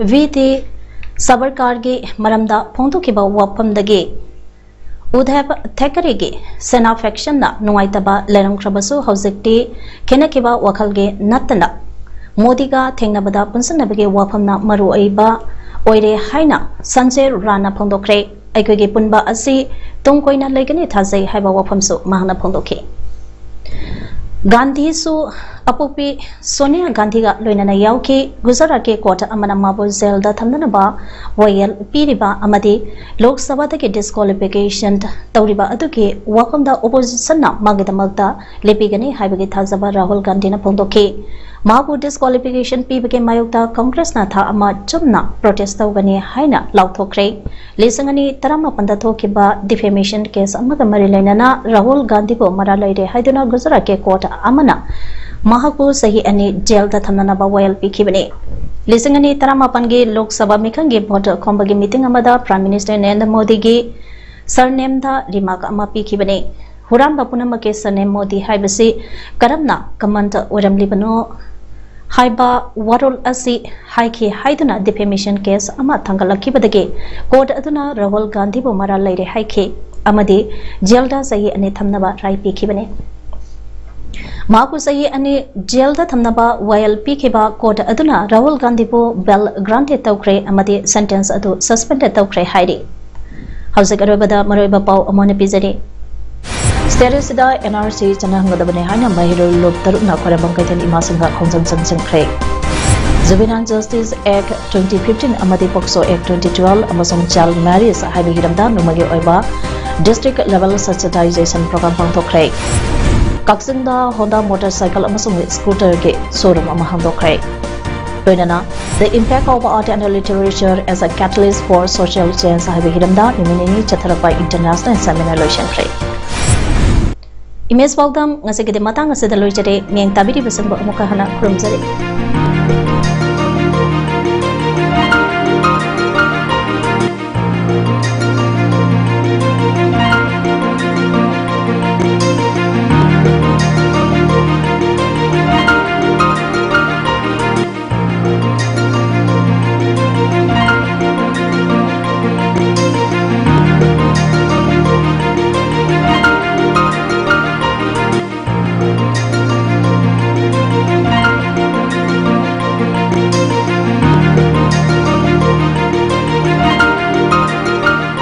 ꯚꯤ ꯇꯤ ꯁꯥꯕꯔꯀꯥꯔꯒꯤ ꯃꯔꯝꯗ ꯐꯣꯡꯗꯣꯛꯈꯤꯕ ꯋꯥꯐꯝꯗꯒꯤ ꯎꯗꯙꯕ ꯊꯦꯀꯔꯦꯒꯤ ꯁꯦꯅꯥ factionꯅ ꯅꯨꯡꯉꯥꯏꯇꯕ ꯂꯩꯔꯝꯈ꯭ꯔꯕꯁꯨ, ꯍꯧꯖꯤꯛꯇꯤ ꯈꯦꯠꯅꯈꯤꯕ ꯋꯥꯈꯜꯒꯤ ꯅꯠꯇꯅ ꯃꯣꯗꯤꯒ ꯊꯦꯡꯅꯕꯗ ꯄꯨꯟꯁꯤꯟꯅꯕꯒꯤ ꯋꯥꯐꯝꯅ ꯃꯔꯨꯑꯣꯏꯕ ꯑꯣꯏꯔꯦ ꯍꯥꯏꯅ ꯁꯟꯖꯦ ꯔꯥꯅ ꯐꯣꯡꯗꯣꯛꯈ꯭ꯔꯦ꯫ ꯑꯩꯈꯣꯏꯒꯤ ꯄꯨꯟꯕ ꯑꯁꯤ ꯇꯨꯡ ꯀꯣꯏꯅ ꯂꯩꯒꯅꯤ ꯊꯥꯖꯩ ꯍꯥꯏꯕ ꯋꯥꯐꯝꯁꯨ ꯃꯍꯥꯛꯅ ꯐꯣꯡꯗꯣꯛꯈꯤ꯫ ꯒꯥꯟꯙꯤꯁꯨ ꯑꯄꯣꯛꯄꯤ ꯁꯣꯅꯤꯌꯥ ꯒꯥꯟꯙꯤꯒ ꯂꯣꯏꯅꯅ ꯌꯥꯎꯈꯤ꯫ ꯒꯨꯖꯔꯥꯠꯀꯤ ꯀꯣꯔꯠ ꯑꯃꯅ ꯃꯥꯕꯨ ꯖꯦꯜꯗ ꯊꯝꯅꯅꯕ ꯋꯥꯌꯦꯜ ꯄꯤꯔꯤꯕ ꯑꯃꯗꯤ ꯂꯣꯛ ꯁꯚꯥꯗꯒꯤ disqualification ꯇꯧꯔꯤꯕ ꯑꯗꯨꯒꯤ ꯋꯥꯐꯝꯗ oppositionꯅ ꯃꯥꯒꯤꯗꯃꯛꯇ ꯂꯦꯞꯄꯤꯒꯅꯤ ꯍꯥꯏꯕꯒꯤ ꯊꯥꯖꯕ ꯔꯥꯍꯨꯜ ꯒꯥꯟꯙꯤꯅ ꯐꯣꯡꯗꯣꯛꯈꯤ꯫ ꯃꯍꯥꯛꯄꯨ disqualification ꯄꯤꯕꯒꯤ ꯃꯥꯌꯣꯛꯇ ꯀꯪꯒ꯭ꯔꯦꯁꯅ ꯊꯥ ꯑꯃ ꯆꯨꯝꯅ protest ꯇꯧꯒꯅꯤ ꯍꯥꯏꯅ ꯂꯥꯎꯊꯣꯛꯈ꯭ꯔꯦ꯫ ꯂꯤꯁꯤꯡ ꯑꯅꯤ ꯇꯔꯥꯃꯥꯄꯟꯗ ꯊꯣꯛꯈꯤꯕ defamation case ꯑꯃꯒ ꯃꯔꯤ ꯂꯩꯅꯅ ꯔꯥꯍꯨꯜ ꯒꯥꯟꯙꯤꯕꯨ ꯃꯔꯥꯜ ꯂꯩꯔꯦ ꯍꯥꯏꯗꯨꯅ ꯒꯨꯖꯔꯥꯠꯀꯤ ꯀꯣꯔꯠ ꯑꯃꯅ ꯃꯍꯥꯛꯄꯨ ꯆꯍꯤ ꯑꯅꯤ ꯖꯦꯜꯗ ꯊꯝꯅꯅꯕ ꯋꯥꯌꯦꯜ ꯄꯤꯈꯤꯕꯅꯤ꯫ ꯂꯤꯁꯤꯡ ꯑꯅꯤ ꯇꯔꯥꯃꯥꯄꯟꯒꯤ ꯂꯣꯛ ꯁꯚꯥ ꯃꯤꯈꯜꯒꯤ ꯚꯣꯠ ꯈꯣꯝꯕꯒꯤ meeting ꯑꯃꯗ Prime Minister ꯅꯔꯦꯟꯗ꯭ꯔ ꯃꯣꯗꯤꯒꯤ surnameꯗ remark ꯑꯃ ꯄꯤꯈꯤꯕꯅꯤ꯫ ꯍꯨꯔꯥꯟꯕ ꯄꯨꯝꯅꯃꯛꯀꯤ surname ꯃꯣꯗꯤ ꯍꯥꯏꯕꯁꯤ ꯀꯔꯝꯅ common ꯑꯣꯏꯔꯝꯂꯤꯕꯅꯣ ꯍꯥꯏꯕ ꯋꯥꯔꯣꯜ ꯑꯁꯤ ꯍꯥꯏꯈꯤ ꯍꯥꯏꯗꯨꯅ defamation case ꯑꯃ ꯊꯥꯡꯒꯠꯂꯛꯈꯤꯕꯗꯒꯤ ꯀꯣꯔꯠ ꯑꯗꯨꯅ ꯔꯥꯍꯨꯜ ꯒꯥꯟꯙꯤꯕꯨ ꯃꯔꯥꯜ ꯂꯩꯔꯦ ꯍꯥꯏꯈꯤ ꯑꯃꯗꯤ ꯖꯦꯜꯗ ꯆꯍꯤ ꯑꯅꯤ ꯊꯝꯅꯕ ꯔꯥꯏ ꯄꯤꯈꯤꯕꯅꯤ꯫ ꯃꯍꯥꯛꯄꯨ ꯆꯍꯤ ꯑꯅꯤ ꯖꯦꯜꯗ ꯊꯝꯅꯕ ꯋꯥꯌꯦꯜ ꯄꯤꯈꯤꯕ ꯀꯣꯔꯠ ꯑꯗꯨꯅ ꯔꯥꯍꯨꯜ ꯒꯥꯟꯙꯤꯕꯨ bail granted ꯇꯧꯈ꯭ꯔꯦ ꯑꯃꯗꯤ sentence ꯑꯗꯨ suspended ꯇꯧꯈ꯭ꯔꯦ ꯍꯥꯏꯔꯤ꯫ ꯍꯧꯖꯤꯛ ꯑꯔꯣꯏꯕꯗ ꯃꯔꯨꯑꯣꯏꯕ ꯄꯥꯎ ꯑꯃꯨꯛ ꯍꯟꯅ ꯄꯤꯖꯔꯤ꯫ State ꯑꯁꯤꯗ N R C ꯆꯠꯅꯍꯟꯒꯗꯕꯅꯤ ꯍꯥꯏꯅ ꯃꯍꯩꯔꯣꯏ ꯂꯨꯞ ꯇꯔꯨꯛꯅ ꯈ꯭ꯋꯥꯏꯔꯝꯕꯟ ꯀꯩꯊꯦꯜ ꯏꯃꯥꯁꯤꯡꯒ ꯈꯣꯡꯖꯪ ꯆꯪꯁꯤꯟꯈ꯭ꯔꯦ꯫ Juvenile Justice Act twenty fifteen ꯑꯃꯗꯤ POCSO Act twenty twelve ꯑꯃꯁꯨꯡ Child Marriage ꯍꯥꯏꯕ ꯍꯤꯔꯝꯗ ꯅꯣꯡꯃꯒꯤ ꯑꯣꯏꯕ District Level Sensitization Program ꯄꯥꯡꯊꯣꯛꯈ꯭ꯔꯦ꯫ ꯀꯛꯆꯤꯡꯗ Honda motorcycle ꯑꯃꯁꯨꯡ scooterꯒꯤ showroom ꯑꯃ ꯍꯥꯡꯗꯣꯛꯈ꯭ꯔꯦ꯫ ꯂꯣꯏꯅꯅ The Impact of Art and Literature as a Catalyst for Social Change ꯍꯥꯏꯕ ꯍꯤꯔꯝꯗ ꯅꯨꯃꯤꯠ ꯅꯤꯅꯤ ꯆꯠꯊꯔꯛꯄ International Seminar ꯂꯣꯏꯁꯤꯟꯈ꯭ꯔꯦ꯫ Image ꯄꯥꯎꯗꯝ ꯉꯁꯤꯒꯤꯗꯤ ꯃꯇꯥꯡ ꯑꯁꯤꯗ ꯂꯣꯏꯖꯔꯦ꯫ ꯃꯤꯠꯌꯦꯡ ꯇꯥꯕꯤꯔꯤꯕꯁꯤꯡꯕꯨ ꯑꯃꯨꯛꯀ ꯍꯟꯅ ꯈꯨꯔꯨꯝꯖꯔꯤ꯫